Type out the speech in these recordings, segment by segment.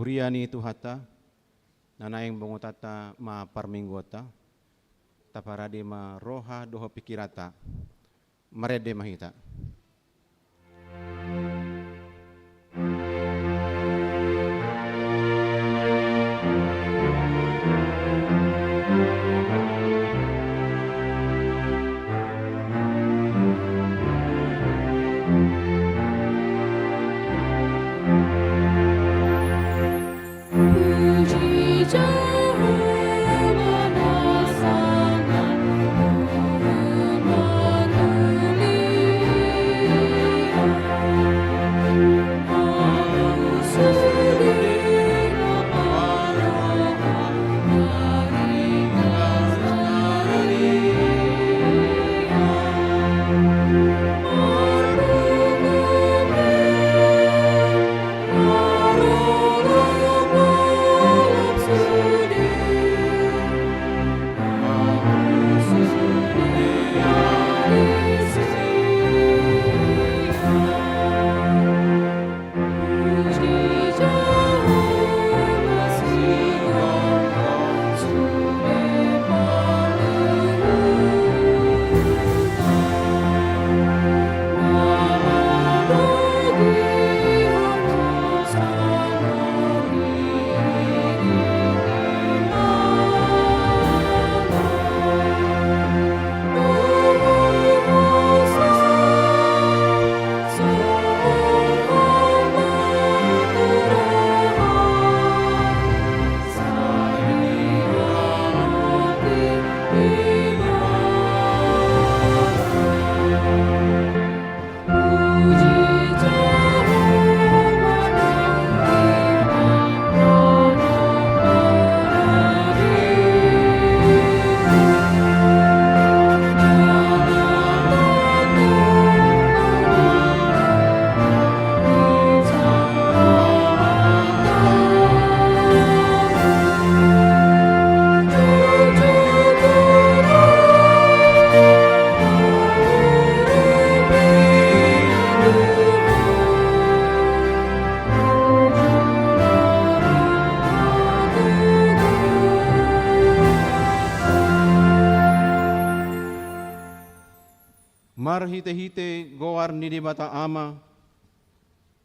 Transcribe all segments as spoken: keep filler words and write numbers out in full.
Huria ni Tuhanta, na naeng bongotanta ma parmingguonta, taparade ma roha dohot pingkiranta. Marende ma hita. Marhitehite goar ni Debata Ama,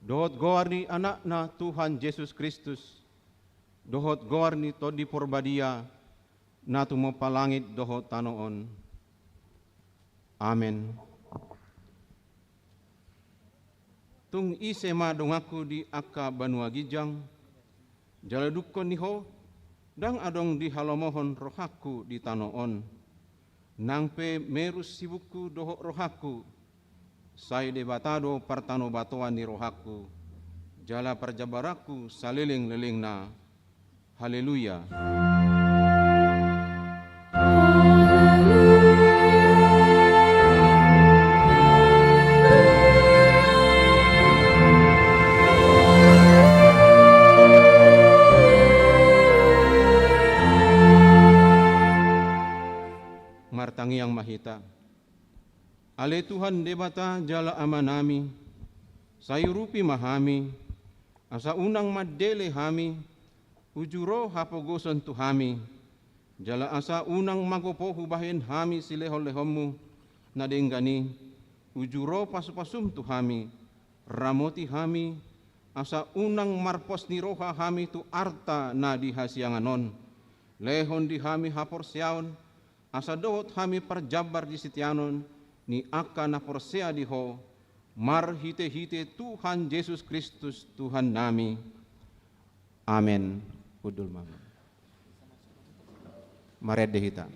dohot goar ni Anakna Tuhan Jesus Kristus, dohot goar ni Tondi Porbadia, na tumompa langit dohot tano on. Amen. Tung ise ma donganku di angka banua ginjang, jala dungkon ni ho, ndang adong dihalomohon rohangku di tano on. Nang pe merus sibukku dohot rohangku, sai Debata do partanobatoan ni rohangku, jala parjambaranku salelenglelengna. Haleluya. Martangiang ma hita. Ale Tuhan Debata jala Amanami, sai urupi ma hami, asa unang mandele hami, uju ro hapogoson tu hami, jala asa unang magopo hubahen hami silehonlehonmu na denggan i, uju ro pasupasum tu hami, ramoti hami, asa unang marpos ni roha hami tu arta na di hasiangan on. Lehon di hami haporseaon, asa dohot hami parjambar di siteanon ni angka na porsea di ho, marhitehite Tuhan Jesus Kristus Tuhannami. Amen. Hundul ma. Marende hita.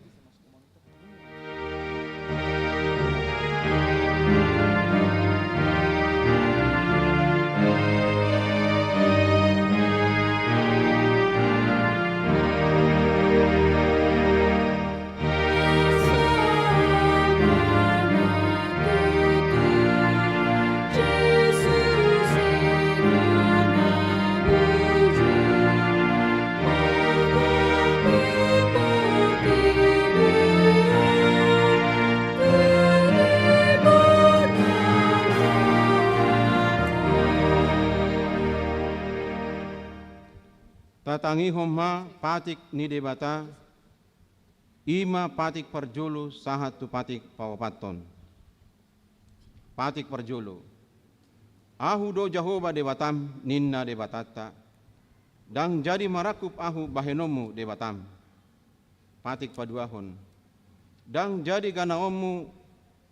Tangihon ma patik ni Debata, i ma patik parjolo sahat tu patik paopathon. Patik parjolo. Ahu do Jahowa Debatam, ninna Debatanta. Ndang jadi marangkup ahu bahenonmu Debatam. Patik paduahon. Ndang jadi ganaonmu,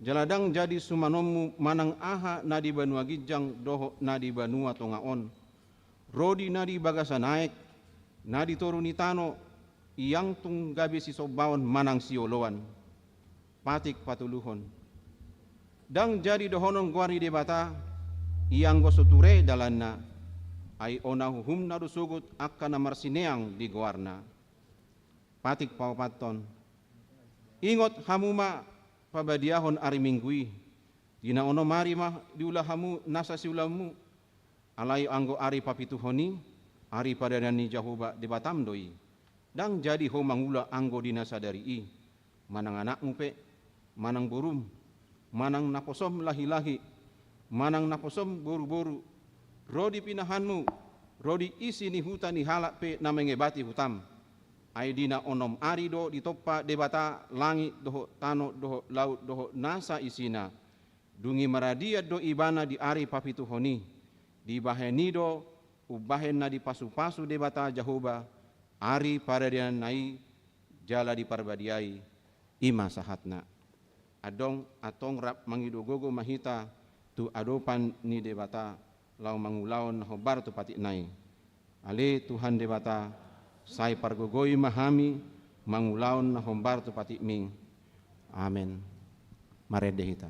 jala ndang jadi sumanonmu manang aha na di banua ginjang dohot na di banua tonga on. Rodi na di bagasan aek, na di toru ni tano, ianggo tung gabe sisombaon manang sioloan. Patik patoluhon. Ndang jadi dohonon goar ni Debata, ianggo so ture dalanna, ai ona uhumna do sogot angka na marsineang di goarna. Patik paopathon. Ingot hamu ma pabadiahon ari Minggu i, di na onom ari ma diula hamu nasa siulaonmu, alai anggo ari papituhon i, ari pardanian ni Jahowa Debatam do i. Ndang jadi ho mangula anggo di na sadari i, manang anakmu pe, manang borum, manang naposom lahilahi, manang naposom boruboru, ro di pinahanmu, ro di isi ni huta ni halak pe na mangebati hutam. Ai di na onom ari do ditompa Debata langit dohot tano dohot laut dohot nasa isina. Dung i maradian do Ibana di ari papituhon i. Dibahen i do umbahen na dipasupasu Debata Jahowa ari pardanianna i jala diparbadiai. I ma sahatna. Adong, antong rap mangido gogo ma hita tu adopan ni Debata laho mangulahon na hombar tu patikna i. Ale Tuhan Debata, sai pargogoi ma hami mangulahon na hombar tu patikmi. Amen. Marende hita.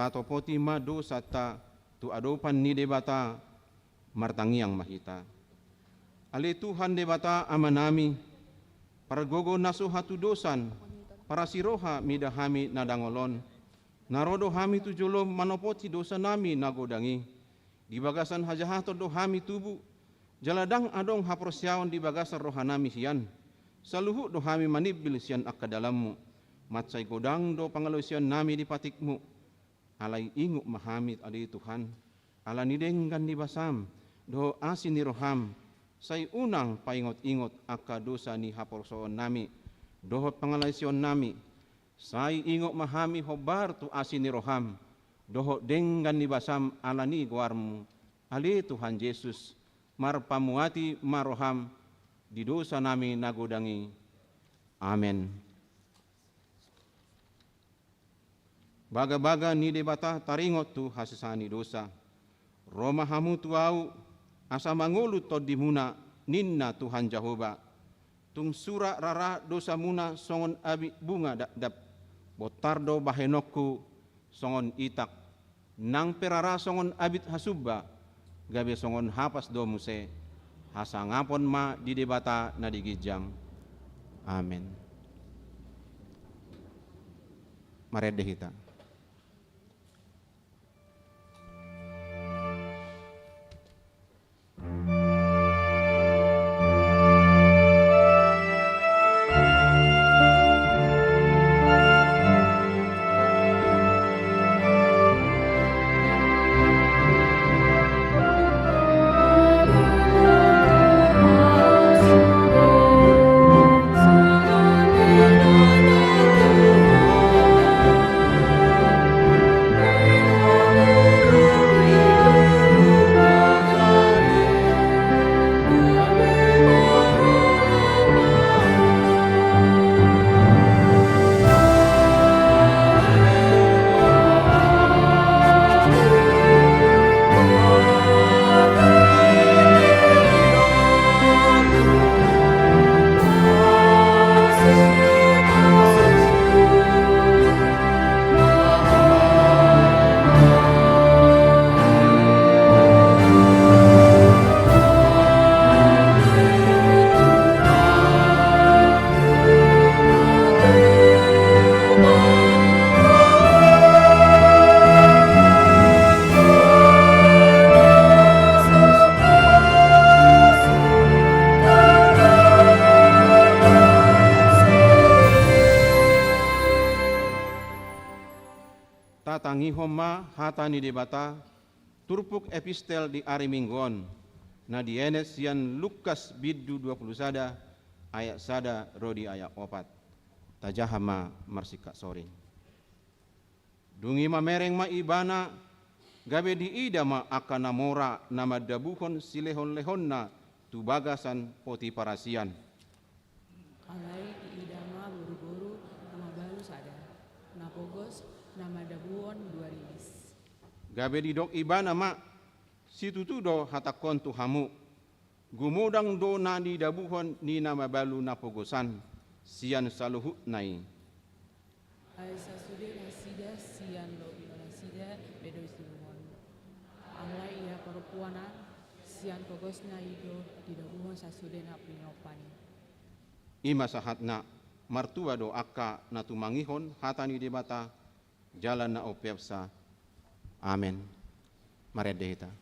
Tatopoti ma dosanta tu adopan ni Debata, martangiang ma hita. Ale Tuhan Debata Amanami, pargogo na so hatudosan, parasi roha mida hami na dangol on, na ro do hami tu jolom manopoti dosanami na godang i. Di bagasan hajahaton do hami tubu, jala ndang adong haporseaon di bagasan rohanami hian. Saluhut do hami manimbil sian angka dalanmu. Mansai godang do pangalaosionnami di patikmu. Alai ingot ma hami ale Tuhan, ala ni denggan ni basam, dohot asi ni roham, sai unang paingot-ingot angka dosa ni haporseaonnami, dohot pangalaosionnami, sai ingot ma hami hombar tu asi ni roham, dohot denggan ni basam ala ni goarmu, ale Tuhan Jesus, marpamuati ma roham, di dosanami na godang i. Amen. Bagabaga ni Debata taringot tu hasesaan ni dosa. Ro ma hamu tu ahu, asa mangolu tondimuna, ninna Tuhan Jahowa. Tung sura rara dosamuna songon abit bunga dakdap. Bontar do bahenonku songon itak. Nang pe rara songon abit hasumba, gabe songon hapas do muse. Hasangapon ma di Debata na di ginjang. Amen. Marende hita. Hata ni Debata, turpuk epistel di ari Minggu on, na dienet sian Lukas bindu dua pulu sada, ayat sada ro di ayat opat. Tajaha ma marsingkat soring. Dung i mamereng ma ibana, gabe diida ma angka na mora na mandabuhon silehonlehonna tu bagasan Potiparasian. Alai diida ma boruboru na mabalu sada, na pogos, na mandabuhon dua rilis. Gabe didok ibana ma, situtu do hatangkon tu hamu, gumodang do na nidabuhon ni na mabalu na pogosan sian saluhutna i. Ai sasude nasida sian lobinasida pe do didabuhon. Alai ia parompuan an sian pogosna i do didabuhon sasude na pinompar i. I ma sahatna, martua do angka na tumangihon hata ni Debata, jala na umpeopsa. Amen. Marende hita.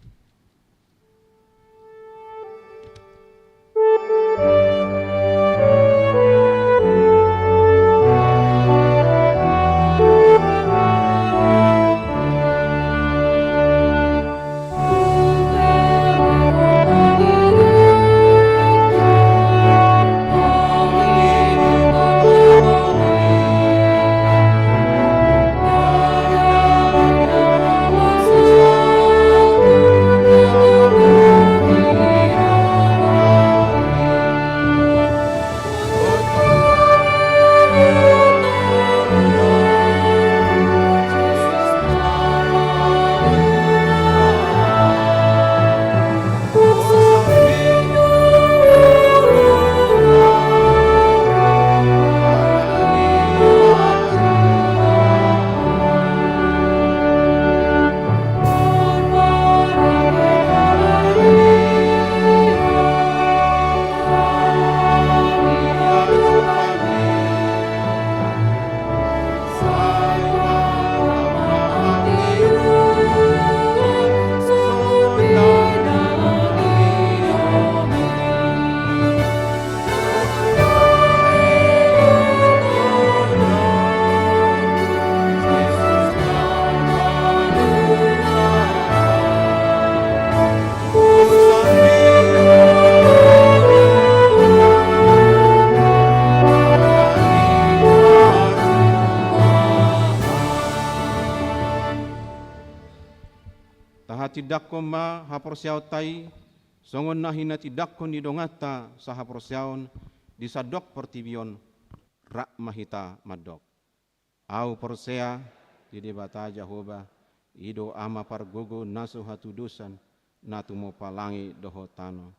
Tahatindangkon ma haporseaonta i, songon na hinatindangkon ni donganta sahaporseaon di sandok portibi on. Rap ma hita mandok. Ahu porsea di Debata Jahowa, i do Ama pargogo na so hatudosan, na tumompa langit dohot tano.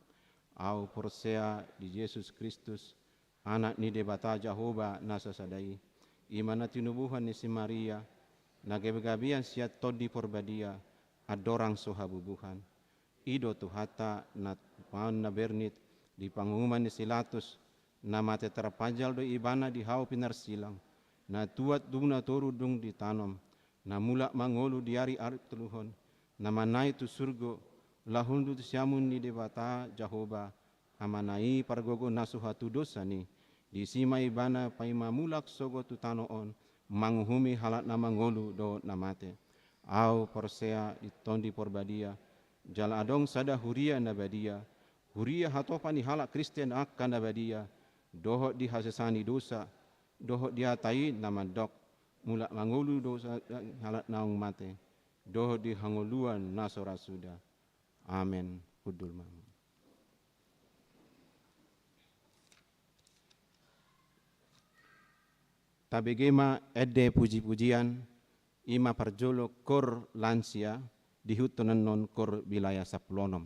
Ahu porsea di Jesus Kristus, Anak ni Debata Jahowa na sasada i, i ma na tinubuan ni si Maria, na gabegabean sian Tondi Porbadia, andorang so habubuhan. I do Tuhanta na tumaon na bernit di panguhuman ni si Latus, na mate tarpanjal do Ibana di hau pinarsilang, na tuat tu na toru dung ditanom, na mulak mangolu di ari, ari toluhon, na manaek tu surgo, laho undutan siamun ni Debata Jahowa, Amana i pargogo na so hatudosan i, disi ma Ibana paima mulak sogot tu tano on, manguhumi halak na mangolu dohot na mate. Ahu porsea di Tondi Porbadia, jala adong sada huria na badia, huria hatopan ni halak Kristen angka na badia, dohot di hasesaan ni dosa, dohot di hata i na mandok, mulak mangolu do sa-, halak naung mate, dohot di hangoluan na so ra suda. Amen. Hundul ma. Tabege ma ende pujipujian, i ma parjolo kor lansia, diihuthon annon kor wilayah sampulu onom.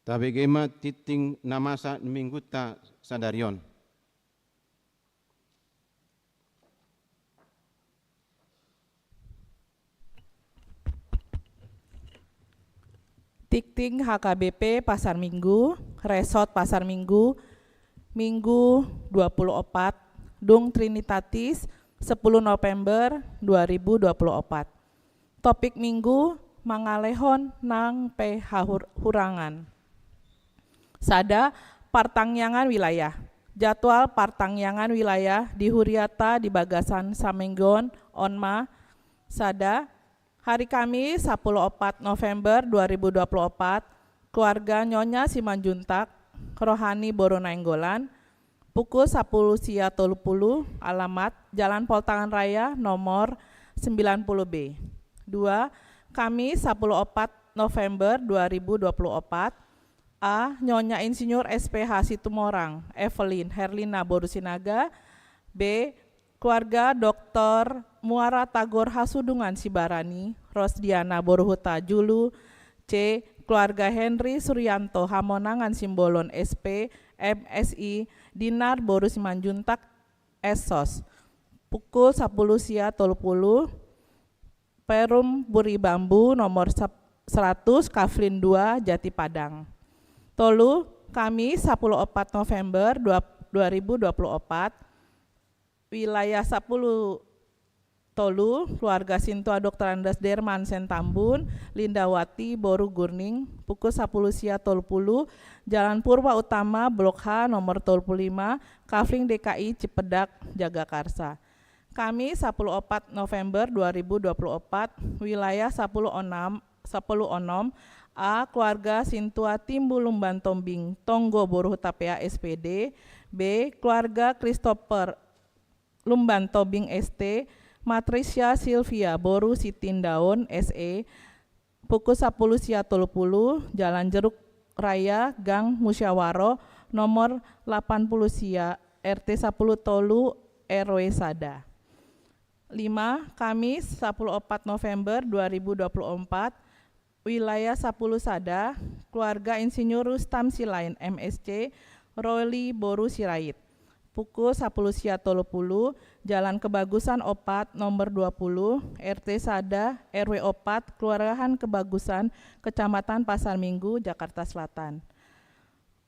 Tabege ma tingting na masa ni minggunta sadari on. Tingting H K B P Pasar Minggu, Resort Pasar Minggu, Minggu dua puluh opat, dung Trinitatis, sepuluh November dua ribu dua puluh opat. Topik minggu, mangalehon nang pe hahur-, hurangan. Sada, partangiangan wilayah. Jadwal partangiangan wilayah di huriata di bagasan saminggu on ma: sada, hari Kamis, sapuluh opat November dua ribu dua puluh opat, keluarga Nyonya Simanjuntak, roha ni boru Nainggolan, pukul sapuluh sia tolu puluh, alamat Jalan Poltangan Raya nomor sembilan puluh B. Dua, Kamis, sapuluh opat November dua ribu dua puluh opat, A, Nyonya Insinyur S P H Situmorang, Evelyn Herlina boru Sinaga. B, keluarga Doktor Muara Tagor Hasudungan Sibarani, Rosdiana boru Hutajulu. C, keluarga Henry Suryanto Hamonangan Simbolon, S P, M Si, Dinar boru Simanjuntak, S Sos, pukul sapuluh sia tolu puluh, Perum Puri Bambu, nomor sep-, seratus, Kaflin dua, Jati Padang. Tolu, Kamis, sapuluh opat November dua, dua ribu dua puluh opat, wilayah sapuluh tolu, keluarga sintua Doktor Andes Derman Sentambun, Lindawati boru Gurning, pukul sapuluh sia tolu puluh, Jalan Purba Utama, Blok H, nomor tolu puluh lima, Kafling D K I, Cipedak, Jagakarsa. Kamis, sapuluh opat November dua ribu dua puluh opat, wilayah sapuluh onom, sapuluh onom, A, keluarga sintua Timbul Lumban Tombing, Tonggo boru Hutapea, S P D. B, keluarga Christopher Lumban Tobing, S T, Matricia Silvia boru Sitindaon, S E, pukul sapuluh sia tolu puluh, Jalan Jeruk Raya, Gang Musyawaro, nomor lapan puluh sia, R T sapuluh tolu, R W sada. Lima, Kamis, sapuluh opat November dua ribu dua puluh empat, wilayah sapuluh sada, keluarga Insinyur Rustam Silain, M S C, Roli boru Sirait. Pukul sapuluh sia tolu puluh, Jalan Kebagusan opat, nomor dua puluh, R T sada, R W opat, Kelurahan Kebagusan, Kecamatan Pasar Minggu, Jakarta Selatan.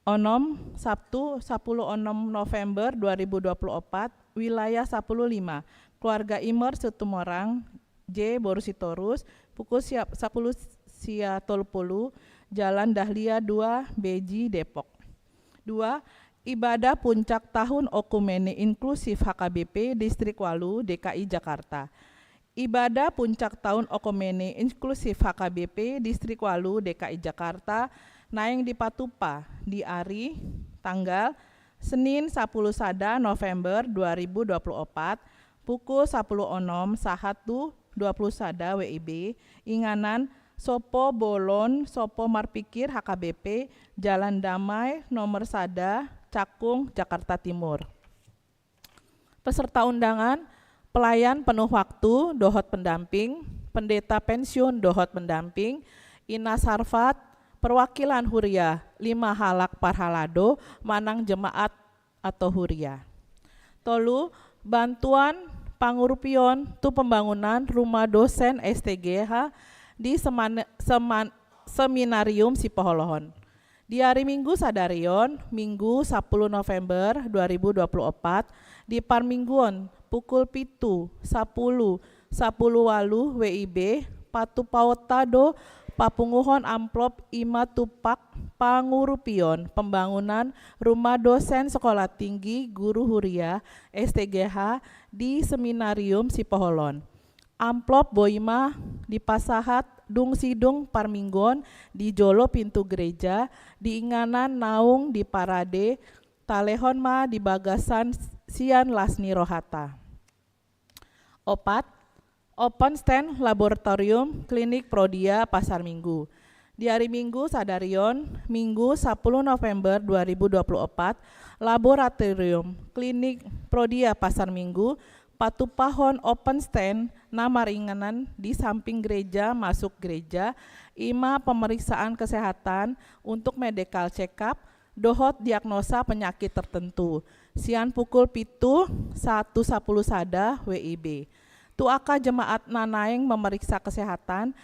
Onom, Sabtu, sapuluh onom November dua ribu dua puluh opat, wilayah sapuluh lima, keluarga Imor Situmorang, J boru Sitorus, pukul sia-, sapuluh sia tolu puluh, Jalan Dahlia dua, Beji, Depok. Dua, ibadah puncak tahun okumene inklusif H K B P Distrik walu D K I Jakarta. Ibadah puncak tahun okumene inklusif H K B P Distrik walu D K I Jakarta naeng dipatupa di ari, tanggal, Senin, sapuluh sada November dua ribu dua puluh opat, pukul sapuluh onom sahat tu dua puluh sada W I B, inganan Sopo Bolon, Sopo Marpikir H K B P, Jalan Damai, nomor sada, Cakung, Jakarta Timur. Peserta undangan, pelayan penuh waktu dohot pendamping, pendeta pensiun dohot pendamping, ina sarfat, perwakilan huria, lima halak parhalado manang jemaat atau huria. Tolu, bantuan pangurupion tu pembangunan rumah dosen S T G H di seman-, seman-, Seminarium Sipoholohon. Di ari Minggu sadari on, Minggu sapuluh November dua ribu dua puluh opat, di parmingguon pukul pitu, sapuluh, sapuluh walu W I B, patupaonta do papunguhon amplop i ma tumpak pangurupion pembangunan rumah dosen Sekolah Tinggi Guru Huria, S T G H, di Seminarium Sipoholohon. Amplop boi ma dipasahat dung sidung parmingguon di jolo pintu gereja, di inganan naung diparade, talehon ma di bagasan sian las ni rohata. Opat, open stand Laboratorium Klinik Prodia Pasar Minggu. Di ari Minggu sadari on, Minggu sapuluh November dua ribu dua puluh opat, Laboratorium Klinik Prodia Pasar Minggu patupahon open stand na maringanan di samping gereja masuk gereja, ima pemeriksaan kesehatan untuk medical check up dohot diagnosa penyakit tertentu, sian pukul pitu sahat tu sapuluh sada W I B. Tu angka jemaat na naeng memeriksa kesehatan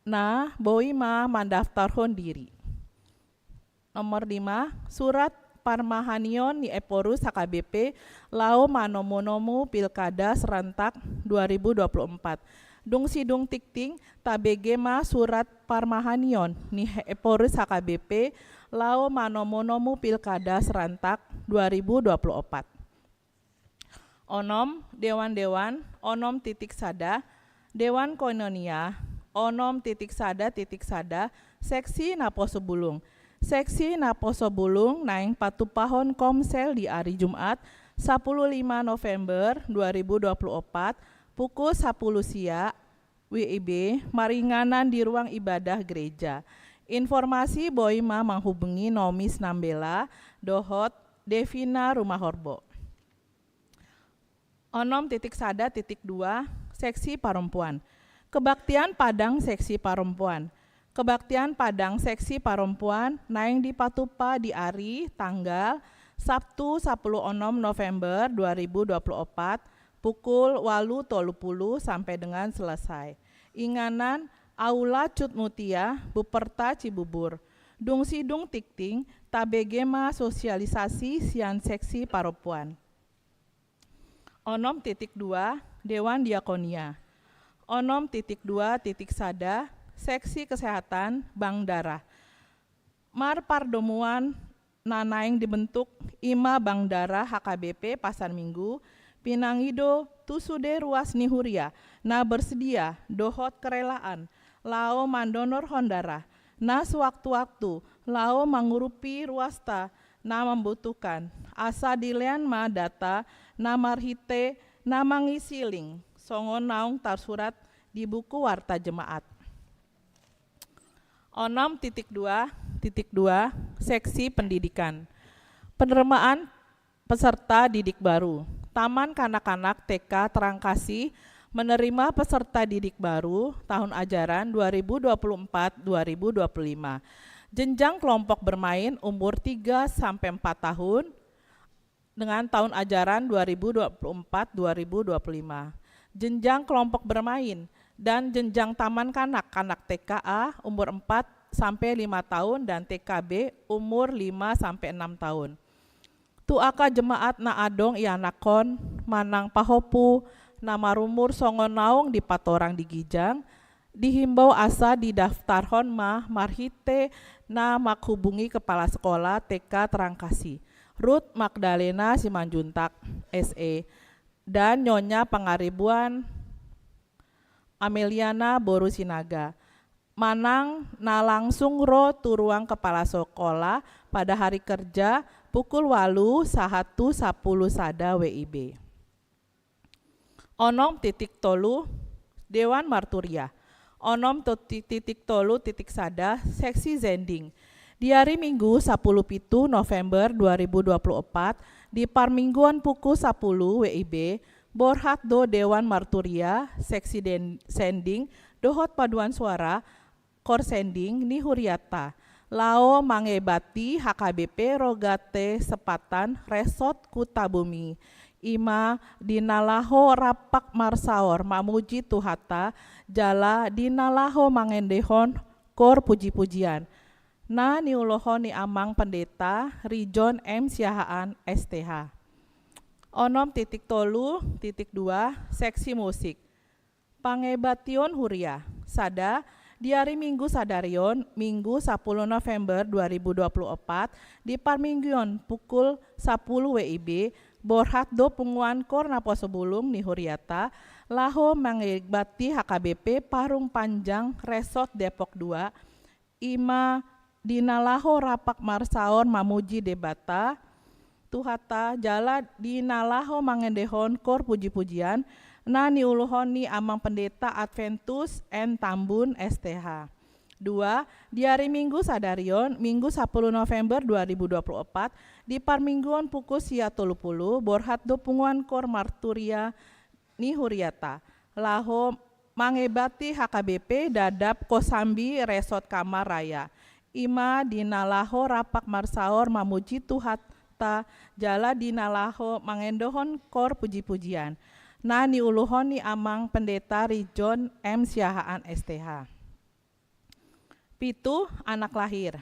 na boi ma mandaftarhon diri. Nomor lima, surat parmahanion ni Ephorus H K B P laho manomu-nomu pilkada serentak dua ribu dua puluh empat. Dung sidung tingting, tabege ma surat parmahanion ni Ephorus H K B P laho manomu-nomu pilkada serentak dua ribu dua puluh empat. Onom, dewan-dewan, onom titik sada, dewan koinonia, onom titik sada titik sada, seksi naposo bulung. Seksi naposo bulung naeng patupahon komsel di ari Jumat, sapuluh lima November dua ribu dua puluh empat, pukul sapuluh sia, W I B, maringanan di ruang ibadah gereja. Informasi boi ma manghubungi Nomis Nambela dohot Devina Rumahorbo. Onom titik sada titik dua, seksi parompuan. Kebaktian padang seksi parompuan. Kebaktian padang seksi parompuan naeng dipatupa di ari tanggal Sabtu sapuluh onom November dua ribu dua puluh empat, pukul walu tolu puluh sampe dengan selesai. Inganan, Aula Cut Mutia, Buperta Cibubur. Dung sidung tingting, tabege ma sosialisasi sian seksi parompuan. Onom titik dua, Dewan Diakonia. Onom titik dua titik sada, seksi kesehatan bank darah. Marpardomuan na naeng dibentuk, ima bank darah H K B P Pasar Minggu, pinangido tu sude ruas ni huria na bersedia dohot kerelaan laho mandonorhon darah na sewaktu-waktu laho mangurupi ruasta na membutuhkan, asa dilean ma data na marhite na mangisi link songon naung tarsurat di buku warta jemaat. Onom titik dua titik dua, seksi pendidikan. Penerimaan peserta didik baru. Taman Kanak-kanak T K Terangkasi menerima peserta didik baru tahun ajaran dua ribu dua puluh empat dua ribu dua puluh lima. Jenjang kelompok bermain umur tiga sampai empat tahun dengan tahun ajaran dua ribu dua puluh empat dua ribu dua puluh lima. Jenjang kelompok bermain dan jenjang taman kanak-kanak T K A umur empat sampai lima tahun dan T K B umur lima sampai enam tahun. Tu angka jemaat na adong ianakhon manang pahompu na marumur songon naung dipatorang di ginjang, dihimbau asa didaftarhon ma marhite na manghubungi kepala sekolah T K Terangkasi, Ruth Magdalena Simanjuntak, S E, dan Nyonya Pangaribuan Ameliana boru Sinaga, manang na langsung ro tu ruang kepala sekolah pada hari kerja pukul walu sahat tu sapuluh sada W I B. Onom titik tolu, Dewan Marturia. Onom titik tolu titik sada, seksi zending. Di ari Minggu sapuluh pitu November dua ribu dua puluh empat, di parmingguon pukul sapuluh W I B, borhat do Dewan Marturia, seksi den-, zending, dohot paduan suara, korsending ni huriata, laho mangebati H K B P Rogate Sepatan Resort Kutabumi, ima di na laho rampak marsaor mamuji Tuhanta, jala di na laho mangendehon kor puji-pujian, na niulohon ni Amang Pendeta Rijon M Siahaan, S T H. Onom titik tolu titik dua, seksi musik. Pangebation huria. Sada, di ari Minggu sadarion, Minggu sapuluh November dua ribu dua puluh empat, di parmingguon pukul sapuluh W I B, borhat do punguan kor naposo bulung ni huriata, laho mangebati H K B P Parung Panjang Resort Depok dua, ima di na laho rampak marsaor mamuji Debata, Tuhanta, jala di na laho mangendehon kor puji-pujian, na niulohon ni Amang Pendeta Adventus N Tambun, S T H. Dua, di ari Minggu sadarion, Minggu sapuluh November dua ribu dua puluh empat, di parmingguon pukul sia tolu puluh, borhat do punguan kor Marturia ni huriata, laho mangebati H K B P Dadap Kosambi Resort Kamar Raya. I ma di na laho rap marsaor mamuji Tuhanta jala di na laho mangendehon kor puji-pujian na niuluhon ni Amang Pendeta Rijon M Siahaan S T H. Pitu, anak lahir.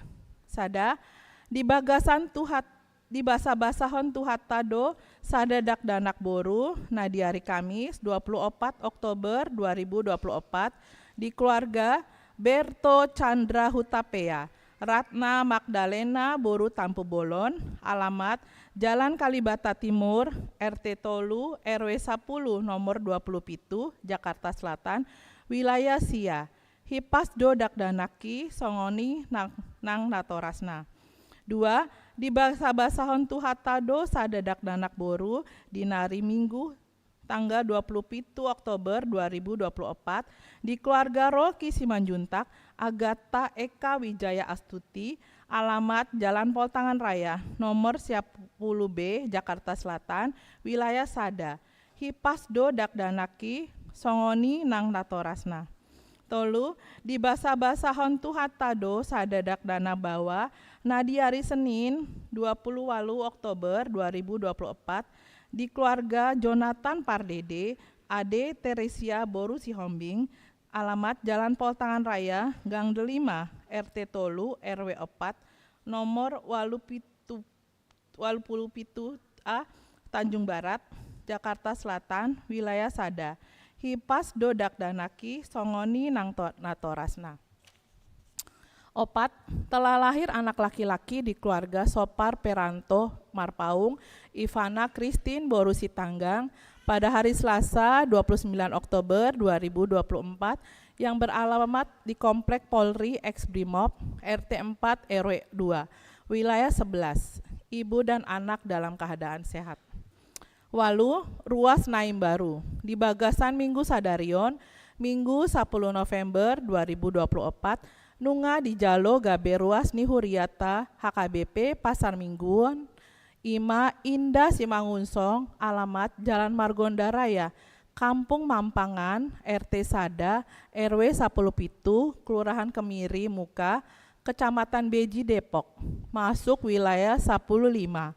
Sada, di bagasan Tuhan, dibasa-basahon Tuhanta do sada dakdanak boru, na di ari Kamis dua puluh opat Oktober dua ribu dua puluh opat, di keluarga Berto Chandra Hutapea, Ratna Magdalena boru Tampu Bolon, alamat Jalan Kalibata Timur, R T tolu, R W sapuluh, nomor dua puluh pitu, Jakarta Selatan, wilayah sia. Hipas do dakdanak i songon i nang, nang natorasna. Dua, dibasa-basahon Tuhanta do sada dakdanak boru di na ari Minggu tanggal dua puluh pitu Oktober dua ribu dua puluh opat di keluarga Rocky Simanjuntak, Agatha Eka Wijaya Astuti, alamat Jalan Poltangan Raya, nomor sia puluh B, Jakarta Selatan, wilayah sada. Hipas do dakdanak i songon i nang natorasna. Tolu, dibasa-basahon Tuhanta do sada dakdanak baoa na di ari Senin dua puluh walu Oktober dua ribu dua puluh opat di keluarga Jonathan Pardede, Ade Teresia boru Sihombing, alamat Jalan Poltangan Raya, Gang Delima, R T tolu, R W opat, nomor walu pitu, walu puluh pitu A, Tanjung Barat, Jakarta Selatan, wilayah sada. Hipas do dakdanak i songon i nang to-, natorasna. Opat, telah lahir anak laki-laki di keluarga Sopar Peranto Marpaung, Ivana Christine boru Sitanggang, pada hari Selasa dua puluh sembilan Oktober dua ribu dua puluh empat, yang beralamat di Komplek Polri Ex Brimob, R T empat R W dua, wilayah sebelas. Ibu dan anak dalam keadaan sehat. Walu, ruas na imbaru. Di bagasan Minggu sadari on, Minggu sapuluh November dua ribu dua puluh opat, nunga dijalo gabe ruas ni huriata H K B P Pasar Mingguon, i ma Indah Simangunsong, alamat Jalan Margonda Raya, Kampung Mampangan, R T sada, R W sapuluh pitu, Kelurahan Kemiri Muka, Kecamatan Beji, Depok, masuk wilayah sapuluh lima.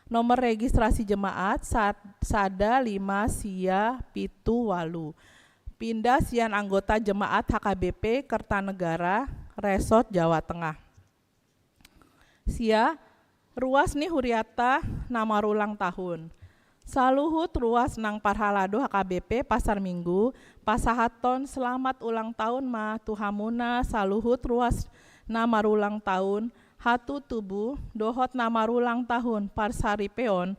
Nomor registrasi jemaat sat-, sada lima sia pitu walu. Pinda sian anggota jemaat H K B P Kertanegara, Resort Jawa Tengah. Sia, ruas ni huriata na marulang tahun. Saluhut ruas nang parhalado H K B P Pasar Minggu, pasahathon selamat ulang tahun ma tu hamuna saluhut ruas na marulang tahun, hatutubu, dohot na marulang tahun parsaripeon,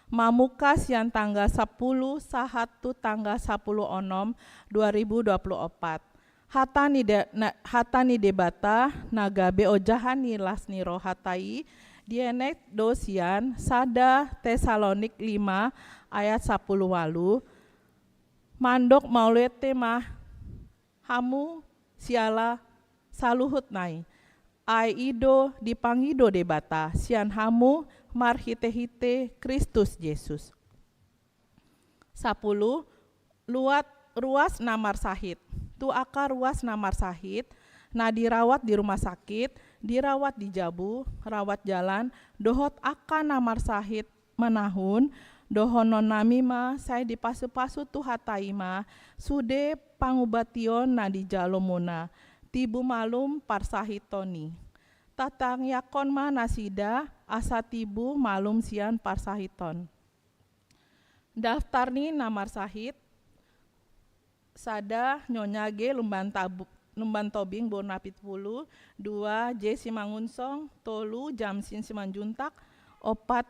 mamungka sian tanggal sapuluh sahat tu tanggal sapuluh onom dua ribu dua puluh opat. Hata ni de-, na-, hata ni Debata na gabe ojahan ni las ni rohanta i, dienet do sian sada Tesalonik lima ayat sapuluh walu, mandok mauliate ma hamu siala saluhut nai. Ai i do dipangido Debata sian hamu marhite-hite Kristus Jesus. Sapuluh, luat ruas na marsahit. Tu angka ruas na marsahit, na dirawat di rumah sakit, dirawat di jabu, rawat jalan, dohot angka na marsahit manahun, dohonon nami ma sai dipasu-pasu Tuhanta i ma sude pangubation na dijalo muna, tibu malum parsahiton i. Tatangiangkon ma nasida asa tibu malum sian parsahiton. Daftar ni na marsahit, sada, Nyonya G Lumban Tabu-, Lumban Tobing, boru Napitupulu, dua, J Simangunsong, tolu, Jamsin Simanjuntak, opat,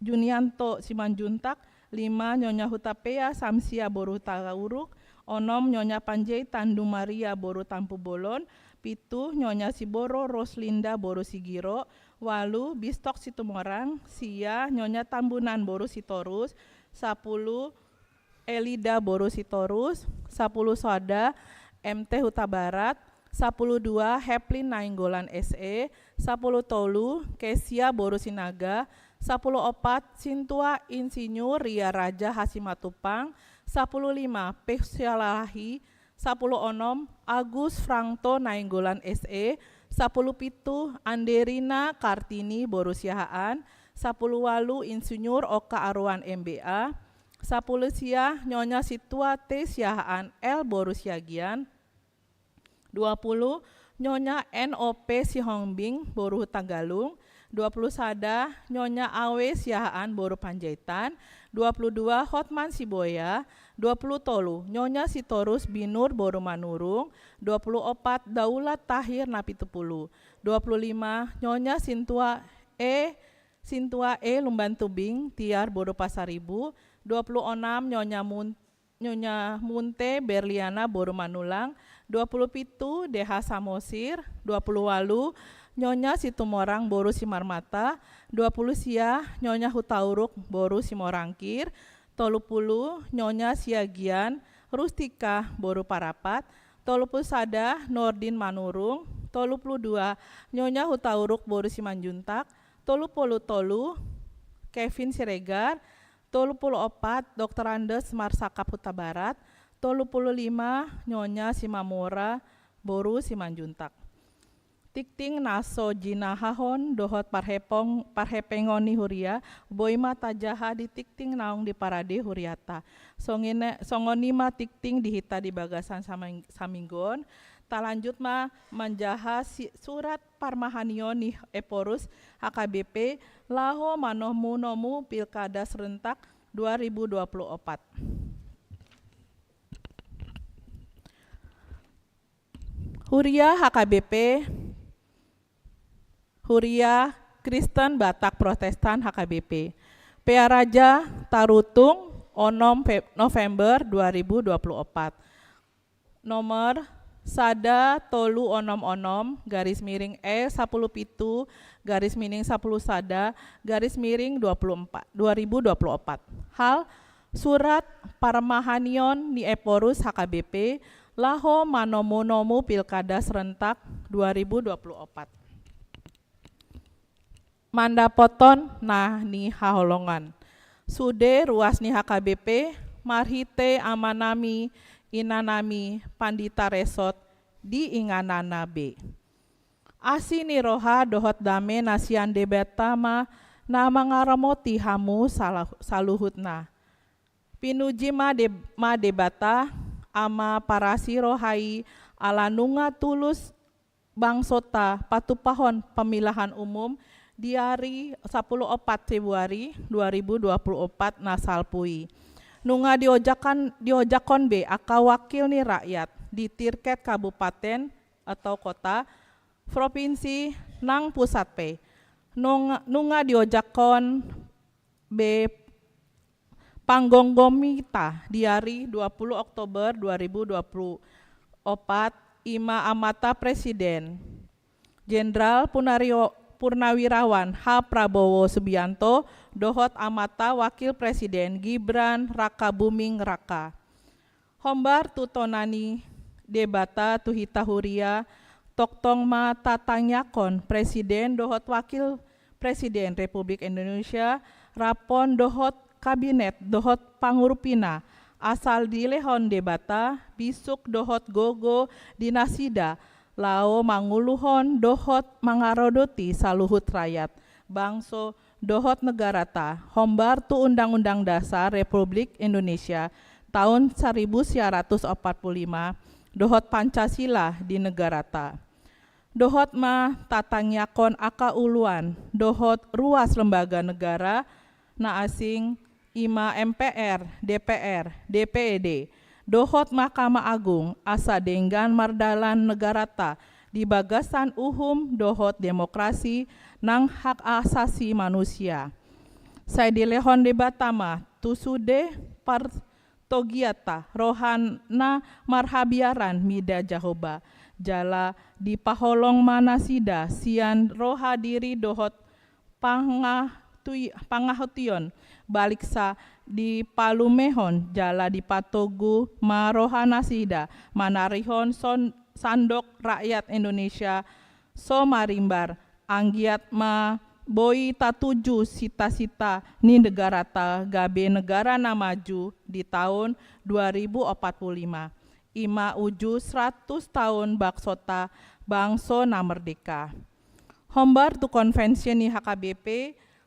Junianto Simanjuntak, lima, Nyonya Hutapea Samsia boru Hutauruk, onom, Nyonya Panjaitan Dumaria boru Tampubolon, pitu, Nyonya Siboro Roslinda boru Sigiro, walu, Bistok Situmorang, sia, Nyonya Tambunan boru Sitorus, sapulu, Elida boru Sitorus, sapulu sada, M T Hutabarat, sapulu dua, Heplin Nainggolan S E, sapulu tolu, Kesia boru Sinaga, sapulu opat, Sintua Insinyur Ria Raja Hasimatupang, Sapuluh lima, P. Sialahi. Sapuluh onom, Agus Frangto Nainggolan, S E. Sapuluh pitu, Anderina Kartini, boru Siahaan. Sapuluh ualu, Insinyur Oka Aruan, M B A. Sapuluh sia, Nyonya Sintua T. Siahaan, L, boru Siagian. Dua puluh, Nyonya N O P Sihombing, boru Hutagalung. Dua puluh sada, Nyonya Awe Siahaan, boru Panjaitan. Dua puluh dua, Hotman Siboya. Dua puluh tolu, Nyonya Sitorus Binur, boru Manurung. Dua puluh opat, Daulat Tahir Napitupulu. Dua puluh lima, Nyonya Sintua E. Sintua E. Lumbantubing, Tiar, boru Pasaribu. Dua puluh onom, Nyonya Mun-, Nyonya Munte Berliana, boru Manulang. Dua puluh pitu, D H Samosir. Dua puluh ualu, Nyonya Situmorang, boru Simarmata. Dua puluh sia, Nyonya Hutauruk, boru Simorangkir. Tolu puluh, Nyonya Siagian Rustika, boru Parapat. Tolu puluh sada, Nordin Manurung. Tolu puluh dua, Nyonya Hutauruk, boru Simanjuntak. Tolu puluh tolu, Kevin Siregar. Tolu puluh opat, Doktor Andes Marsakap, Hutabarat. Tolu puluh lima, Nyonya Simamora, boru Simanjuntak. Tingting na so jinahahon dohot parhepong-, parhepengon ni huria, boi ma tajaha di tingting naung diparade huriata. Songine-, songon i ma tingting di hita di bagasan saming-, saminggu on. Talanjut ma manjaha si-, surat parmahanion ni Ephorus H K B P laho manomu-nomu Pilkada Serentak dua ribu dua puluh opat. Huria H K B P, Huria Kristen Batak Protestan H K B P. Pearaja Tarutung, onom Fe-, November dua ribu dua puluh opat. Nomor sada tolu onom onom, garis miring E sapuluh pitu, garis miring sapuluh sada, garis miring dua puluh empat, dua ribu dua puluh opat. Hal surat parmahanion ni Ephorus H K B P laho manomu-nomu Pilkada Serentak dua ribu dua puluh opat. Mandapothon na nihaholongan. Sude ruas ni H K B P, marhite amanami, inanami, Pandita Resot, di ingananna be. Asi ni roha dohot dame na sian Debata ma na mangaramoti hamu sala-, saluhutna. Pinuji ma De-, ma Debata, Ama parasi roha i, ala nunga tulus bangsonta patupahon pamilahan umum di ari sapuluh opat Februari dua ribu dua puluh opat na salpu i. Nunga diojakan-, diojakhon be angka wakil ni rakyat di tingkat kabupaten atau kota, provinsi nang pusat pe. Nung-, nunga diojakhon be panggomgomita di ari dua puluh Oktober dua ribu dua puluh opat, i ma amanta Presiden Jenderal Punario-, Purnawirawan H Prabowo Subianto dohot amanta Wakil Presiden Gibran Rakabuming Raka. Hombar tu tona ni Debata tu hita huria, tongtong ma tatangiangkon Presiden dohot Wakil Presiden Republik Indonesia, rap dohot Kabinet dohot pangurupina, asa dilehon Debata bisuk dohot gogo di nasida, laho manguluhon dohot mangaradoti saluhut rakyat, bangso, dohot negarata, hombar tu Undang-Undang Dasar Republik Indonesia taon saribu sia ratus opat pulu lima, dohot Pancasila di negarata. Dohot ma tatangiangkon angka uluan dohot ruas lembaga negara na asing, i ma M P R, D P R, D P D, dohot Mahkamah Agung, asa denggan mardalan negarata di bagasan uhum dohot demokrasi nang hak asasi manusia. Sai dilehon Debata ma tu sude partogianta roha na marhabiaran mida Jahowa, jala dipaholong ma nasida sian roha diri dohot pangahtui-, pangahution, baliksa dipalumehon jala dipatogu ma roha nasida manarihon son-, sandok rakyat Indonesia so marimbar, anggiat ma boi tatuju sita-sita ni negarata gabe negara na maju di taon dua ribu opat pulu lima. Ima uju seratus taon bangsota, bangso na merdeka. Hombar tu konvensi ni H K B P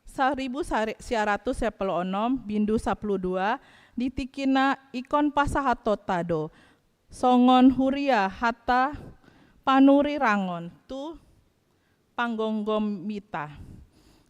saribu sia ratus sampulu onom bindu sampulu dua, di tingkina ingkon pasahatonta do songon huria hata panurirangon tu panggomgomita.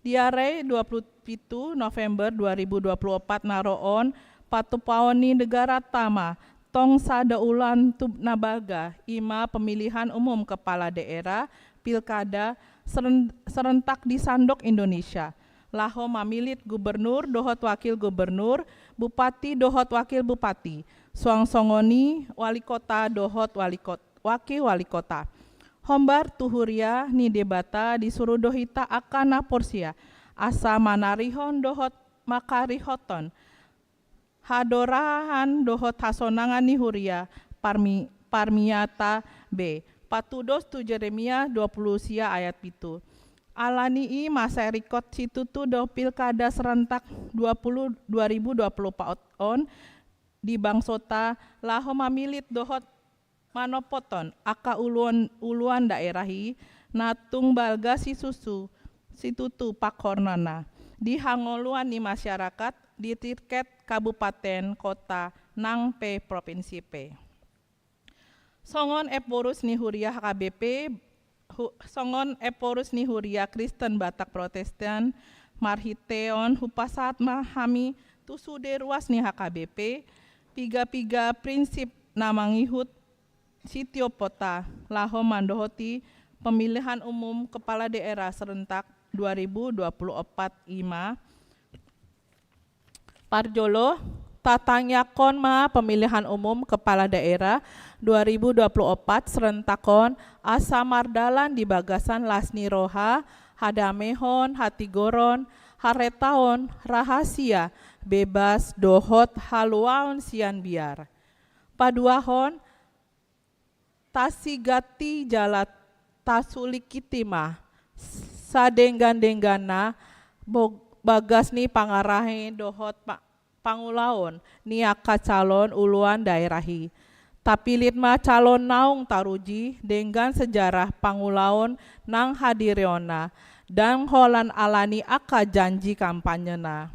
Di ari dua pulu pitu November dua ribu dua pulu opat na ro on, patupaon ni negarata ma tong sada ulaon tu na balga, ima pemilihan umum kepala daerah, pilkada, seren-, serentak di sandok Indonesia, laho mamillit gubernur dohot wakil gubernur, bupati dohot wakil bupati, suang songon i wali kota dohot wali kot-, wakil wali kota. Hombar tu huria ni Debata disuru do hita angka na porsea, asa manarihon dohot mangkarihothon hadorahan dohot hasonangan ni huria, parmi-, parmiata be, patudos tu Jeremia dua pulu sia ayat pitu. Ala ni i mansai ringkot situtu do pilkada serentak dua puluh, dua ribu dua puluh opat on di bangsota laho mamillit dohot manopothon angka uluan, uluan daerah i na tung balga sisusu, situtu panghornana di hangoluan ni masyarakat di tingkat kabupaten, kota, nang pe provinsi pe. Songon ephorus ni huria H K B P, hu-, songon ephorus ni huria Kristen Batak Protestan, marhite on hupasahat ma hami tu sude ruas ni H K B P, piga-piga prinsip na mangihut sitiopta laho mandohoti pemilihan umum kepala daerah serentak dua ribu dua puluh opat, ima: Parjolo, tatangiangkon ma pemilihan umum kepala daerah dua ribu dua puluh opat serentak on asa mardalan di bagasan las ni roha, hadamehon, hatigoron, haretaon, rahasia, bebas, dohot haluaon sian biar. Paduahon, tasigati jala tasulikiti ma sadenggan-dengganna bo-, bagas ni pangarahi dohot pa-, pangulaon ni angka calon uluan daerah i. Tapillit ma calon naung taruji denggan sejarah pangulaon nang hadirionna, ndang holan ala ni angka janji kampanyena.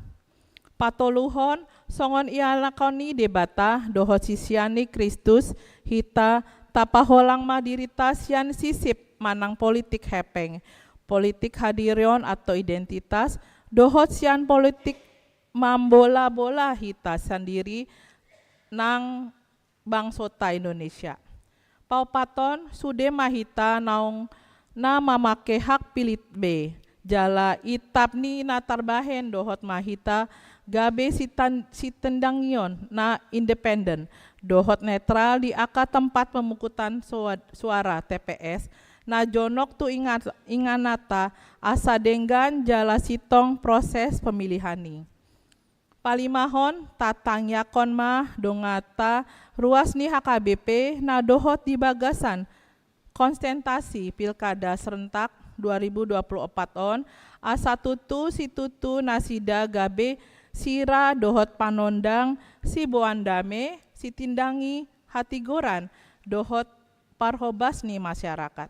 Patoluhon, songon ianakhon ni Debata dohot sisean ni Kristus, hita tapaholang ma dirita sian sisip manang politik hepeng, politik hadirion atau identitas, dohot sian politik mambola-bola hita sandiri nang bangsota Indonesia. Paopathon, sude ma hita naung na mamake hak pillit be, jala itap ni na tarbahen dohot ma hita gabe sitan-, sitindangion na independen dohot netral di angka tempat pemungutan sua-, suara, T P S, na jonok tu ingat-, ingananta asa denggan jala sintong proses pemilihan i. Palimahon, tatangiangkon ma donganta ruas ni H K B P na dohot di bagasan konsultasi pilkada serentak dua ribu dua puluh opat on, asa tutu situtu nasida gabe sira dohot panondang siboan dame, sitindangi hatigoran dohot parhobas ni masyarakat.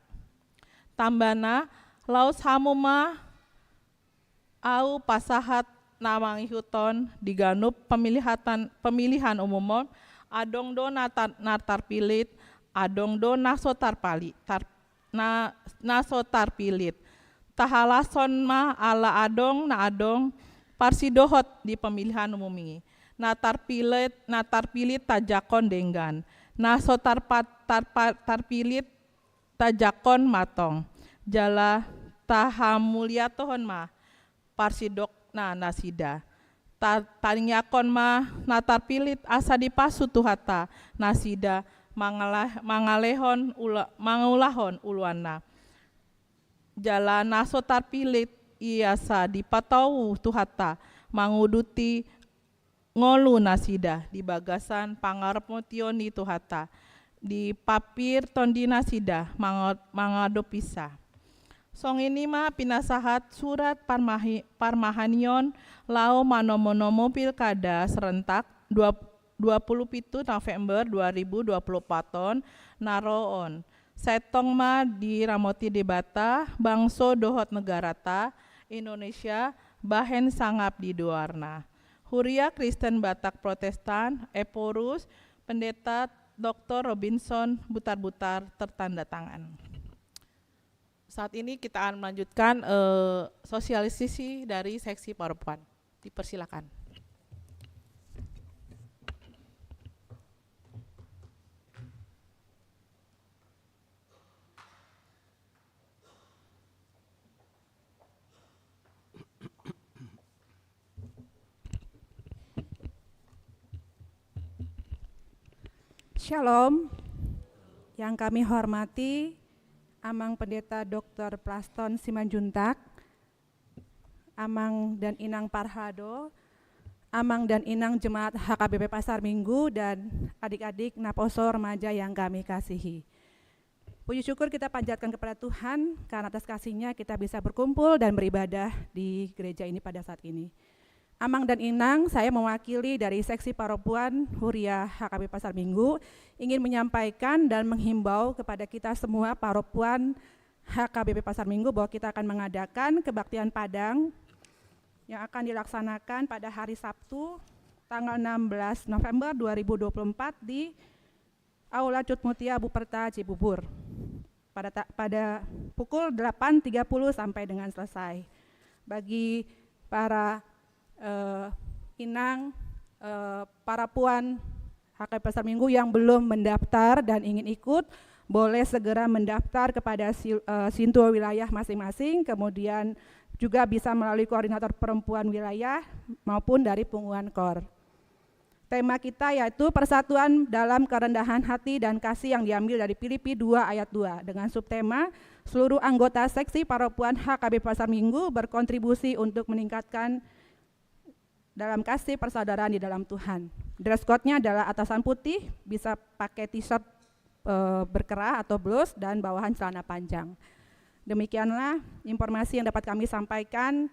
Tambana, laos hamu ma ahu pasahat na mangihuthon di ganup pemilihatan-, pemilihan umum on, adong do na tar-, na tarpillit, adong do na so tarpali-, tar-, na, na so tarpillit. Tahalashon ma ala adong na adong parsidohot di pemilihan umum i. Na tarpillit, na tarpillit tajangkon denggan. Na so tarpa-, tarpa-, tarpillit tajangkon ma tong, jala tahamuliatahon ma parsidokna nasida. Ta-, tangiangkon ma na tarpillit asa dipasu Tuhanta nasida mangala-, mangalehon ula-, mangulahon uluanna. Jala na so tarpillit i asa dipatau Tuhanta manguduti ngolu nasida di bagasan pangaraphotion ni Tuhanta, di pampir tondi nasida manga-, mangadopisa. Songon i ma pinasahat surat parmahi-, parmahanion laho manomo-nomo pilkada serentak dua, dua puluh pitu November dua ribu dua puluh empat on na ro on. Sai tong ma diramoti Debata, bangso dohot negarata, Indonesia, bahen sangap di goarna. Huria Kristen Batak Protestan, Ephorus, Pendeta Doktor Robinson Butarbutar, tertanda tangan. Saat ini kita akan melanjutkan, eh, sosialisasi dari seksi paropuan. Dipersilakan. Shalom. Yang kami hormati Amang Pendeta Doktor Plaston Simanjuntak, Amang dan Inang Parhado, Amang dan Inang Jemaat H K B P Pasar Minggu, dan adik-adik naposo remaja yang kami kasihi. Puji syukur kita panjatkan kepada Tuhan karena atas kasih-Nya kita bisa berkumpul dan beribadah di gereja ini pada saat ini. Amang dan Inang, saya mewakili dari seksi paropuan Huria H K B P Pasar Minggu ingin menyampaikan dan menghimbau kepada kita semua paropuan H K B P Pasar Minggu bahwa kita akan mengadakan kebaktian Padang yang akan dilaksanakan pada hari Sabtu, tanggal enam belas November dua ribu dua puluh empat, di Aula Cut Mutia Buperta Cibubur pada ta-, pada pukul delapan tiga puluh sampai dengan selesai. Bagi para, eh, inang, eh, para puan H K B P Pasar Minggu yang belum mendaftar dan ingin ikut, boleh segera mendaftar kepada si-, eh, sintua wilayah masing-masing, kemudian juga bisa melalui koordinator perempuan wilayah maupun dari punguan kor. Tema kita yaitu persatuan dalam kerendahan hati dan kasih yang diambil dari Filipi dua ayat dua, dengan subtema seluruh anggota seksi paropuan H K B P Pasar Minggu berkontribusi untuk meningkatkan dalam kasih persaudaraan di dalam Tuhan. Dress code-nya adalah atasan putih, bisa pakai t-shirt, eh, berkerah atau blus, dan bawahan celana panjang. Demikianlah informasi yang dapat kami sampaikan.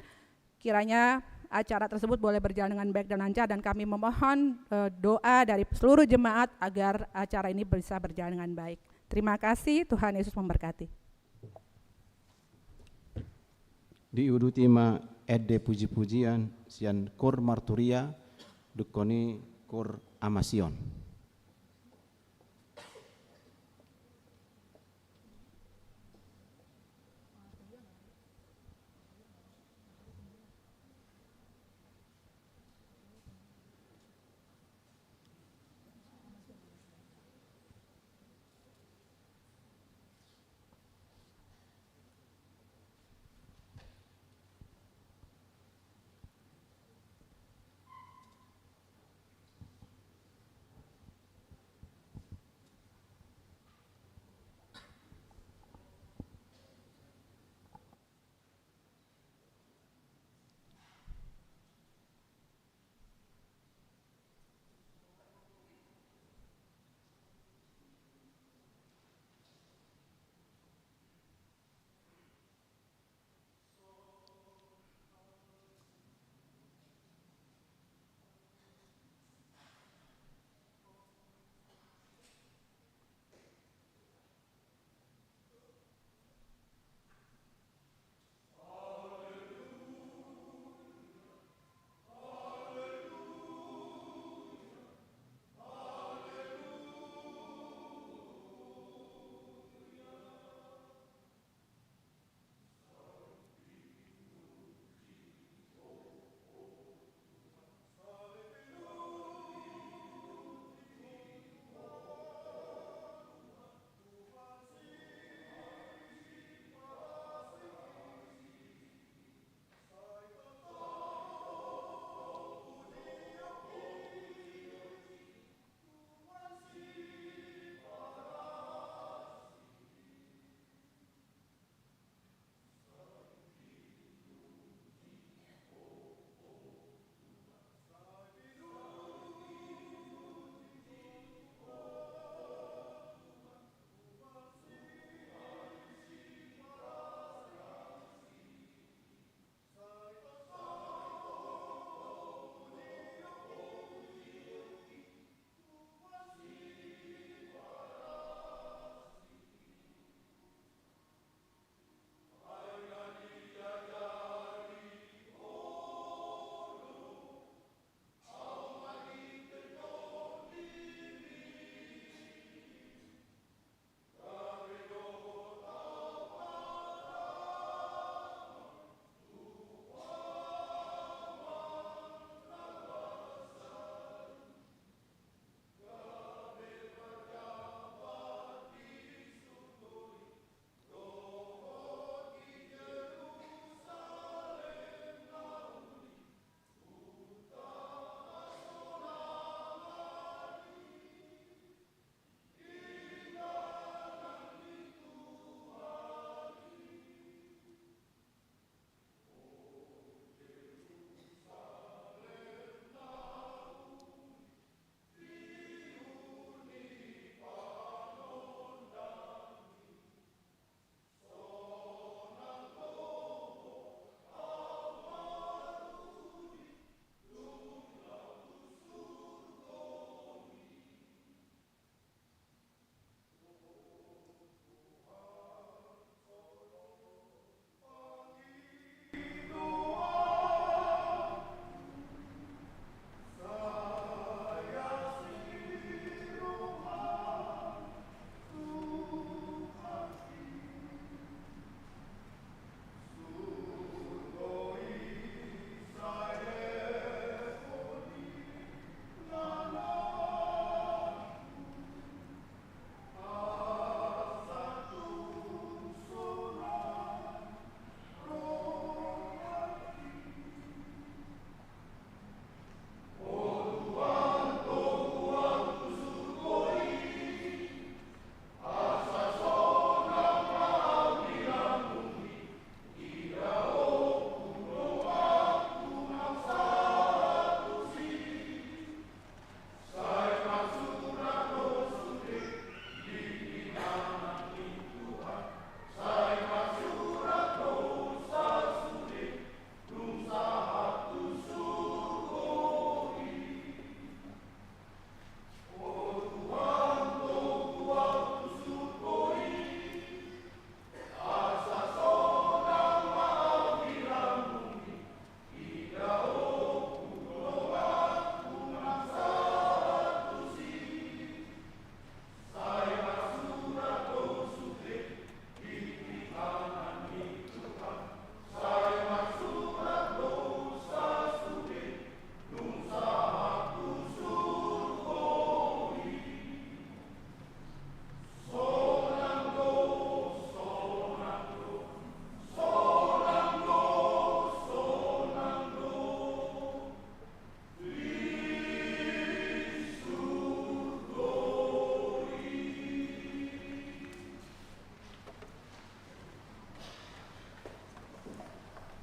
Kiranya acara tersebut boleh berjalan dengan baik dan lancar, dan kami memohon, eh, doa dari seluruh jemaat agar acara ini bisa berjalan dengan baik. Terima kasih, Tuhan Yesus memberkati. Diuduti ma ende puji-pujian sian Kor Marturia, dungkon i Kor Amasion.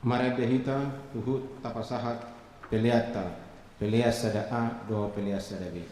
Marende hita, huhut tapasahat peleanta, pelean sada A dohot pelean sada B.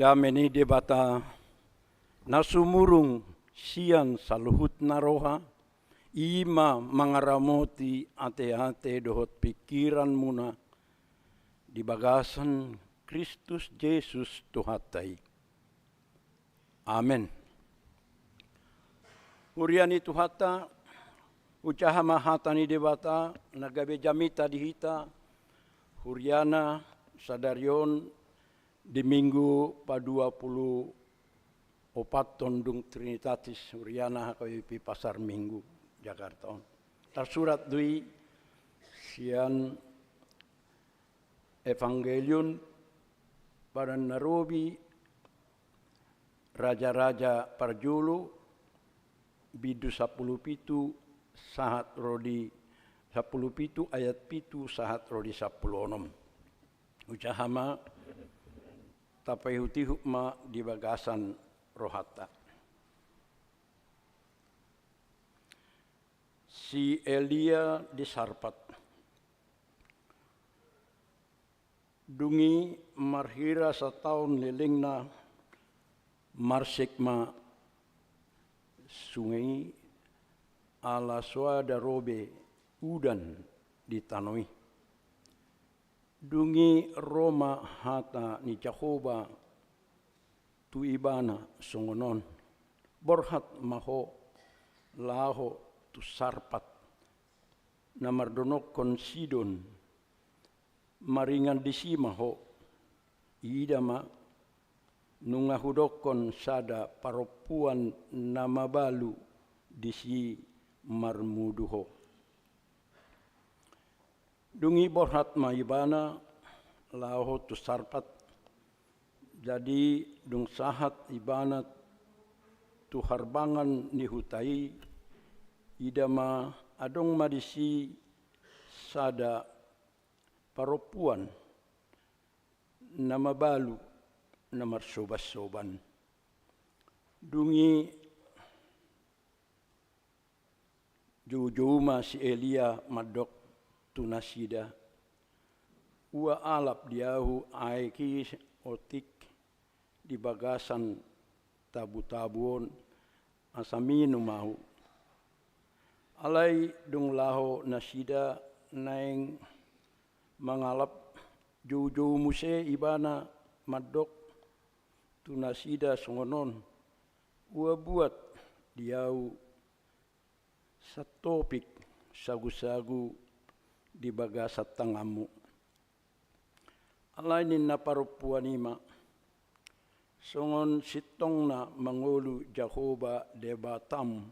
Dame ni Debata, na sumurung sian saluhutna roha, i ma mangaramoti ateate dohot pingkiranmuna di bagasan Kristus Jesus Tuhanta i. Amen. Huria ni Tuhanta, hujaha ma hata ni Debata na gabe jamita di hita, huriana sadari on di Minggu padua pulu opat on dung Trinitatis, huriana H K B P Pasar Minggu Jakarta on. Tarsurat do i sian Evangelium Padan na Robi, Raja-raja parjolo, bindu sampulu pitu, sahat ro di sampulu pitu, ayat pitu sahat ro di sampulu onom. Hujaha ma tapaihut-ihut ma di bagasan rohanta. Si Elia di Sarpat. Dung i marhira sataon lelengna, marsik ma sunge i, ala so ada ro be udan di tano i. Dung i ro ma hata ni Jahowa tu ibana songon on: Borhat ma ho laho tu Sarpat, na mardonokkon Sidon, maringan disi ma ho. Ida ma, nunga hudokkon sada parompuan na mabalu disi marmudu ho. Dung i borhat ma ibana laho tu Sarpat. Jadi dung sahat ibana tu harbangan ni huta i, ida ma, adong ma disi sada parompuan na mabalu, na marsobansoban. Dung i joujou ma si Elia mandok tu nasida: Ua alap di ahu aek i otik di bagasan tabutabu on, asa minum ahu. Alai dung laho nasida naeng mangalap, joujou muse ibana mandok tu nasida songon on: Ua buat di ahu santopik sagusagu di bagasan tanganmu. Alai ninna parompuan i ma: Songon sintongna mangolu Jahowa Debatam,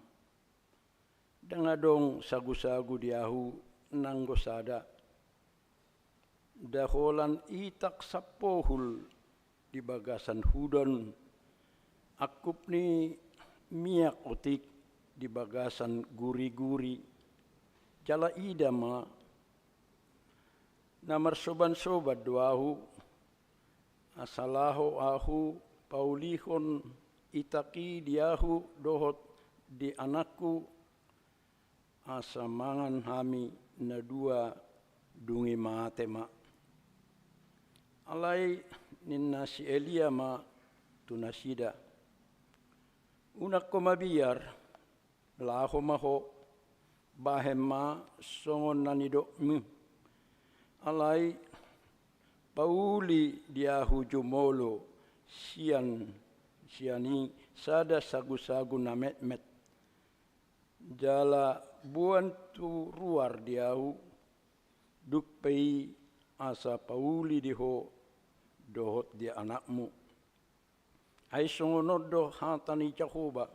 ndang adong sagusagu di ahu nanggo sada. Nda holan itak sampohul di bagasan hudon, angkup ni miak otik di bagasan guriguri. Jala ida ma, na marsobansoban do ahu, asa laho ahu paulihon itak i di ahu dohot di anakku, asa mangan hami na dua, dung i mate ma. Alai ninna si Elia ma tu nasida: Unang ho mabiar, laho ma ho, bahen ma songon na nidokmi. Alai pauli di ahu jumolo sian, sian i sada sagusagu na metmet. Jala boan tu ruar di ahu, dung pe i asa pauli di ho dohot di anakmu. Ai songon on do hata ni Jahowa,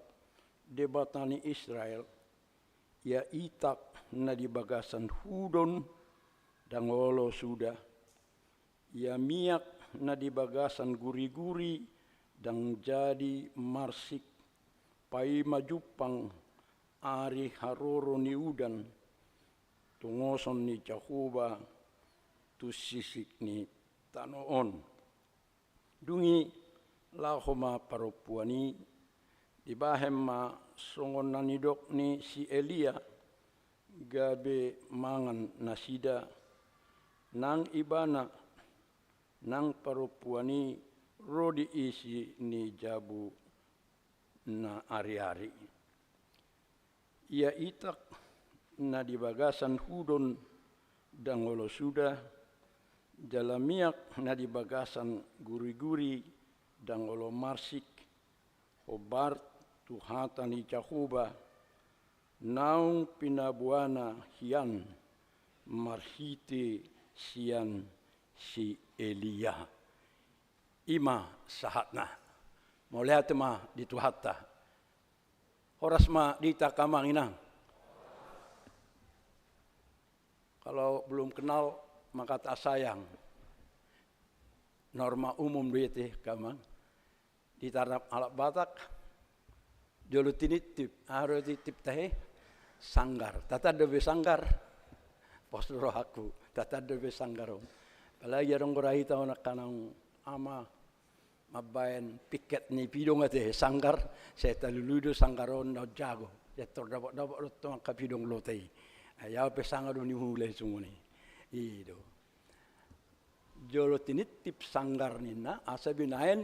Debata ni Israel: Ia itak na di bagasan hudon ndang olo suda, ia miak na di bagasan guriguri ndang jadi marsik, paima jumpang ari haroro ni udan, tongoson ni Jahowa tu sisik ni tano on. Dung i laho ma parompuan i, dibahen ma songon na nidok ni si Elia, gabe mangan nasida, nang ibana, nang parompuan i ro di isi ni jabu na ari-ari. Ia itak na di bagasan hudon ndang olo suda, jala miak na di bagasan guri-guri ndang olo marsik, hombar tu hata ni Jahowa naung pinaboana hian marhite sian si Elia. I ma sahatna. Mauliate ma di Tuhanta. Horas ma di hita angka amang inang. Kalau belum kenal, maka tak sayang. Norma umum do i ate angka amang. Di taraf halak Batak, jolo tiniptip, aha do tiniptip tahe? Sanggar. Tatan dope sanggar? Pos do rohangku, tatan dope sanggar on. Apalagi adong do hita on angka naung ama mambaen piket ni pidong ate, sanggar, sai talului do sanggar on naung jago. Sai tor dapot-dapot do tong angka pidong lota i. Ai au pe sanga do nimulai songon i. I do. Jolo tiniptip sanggar ninna, asa binaen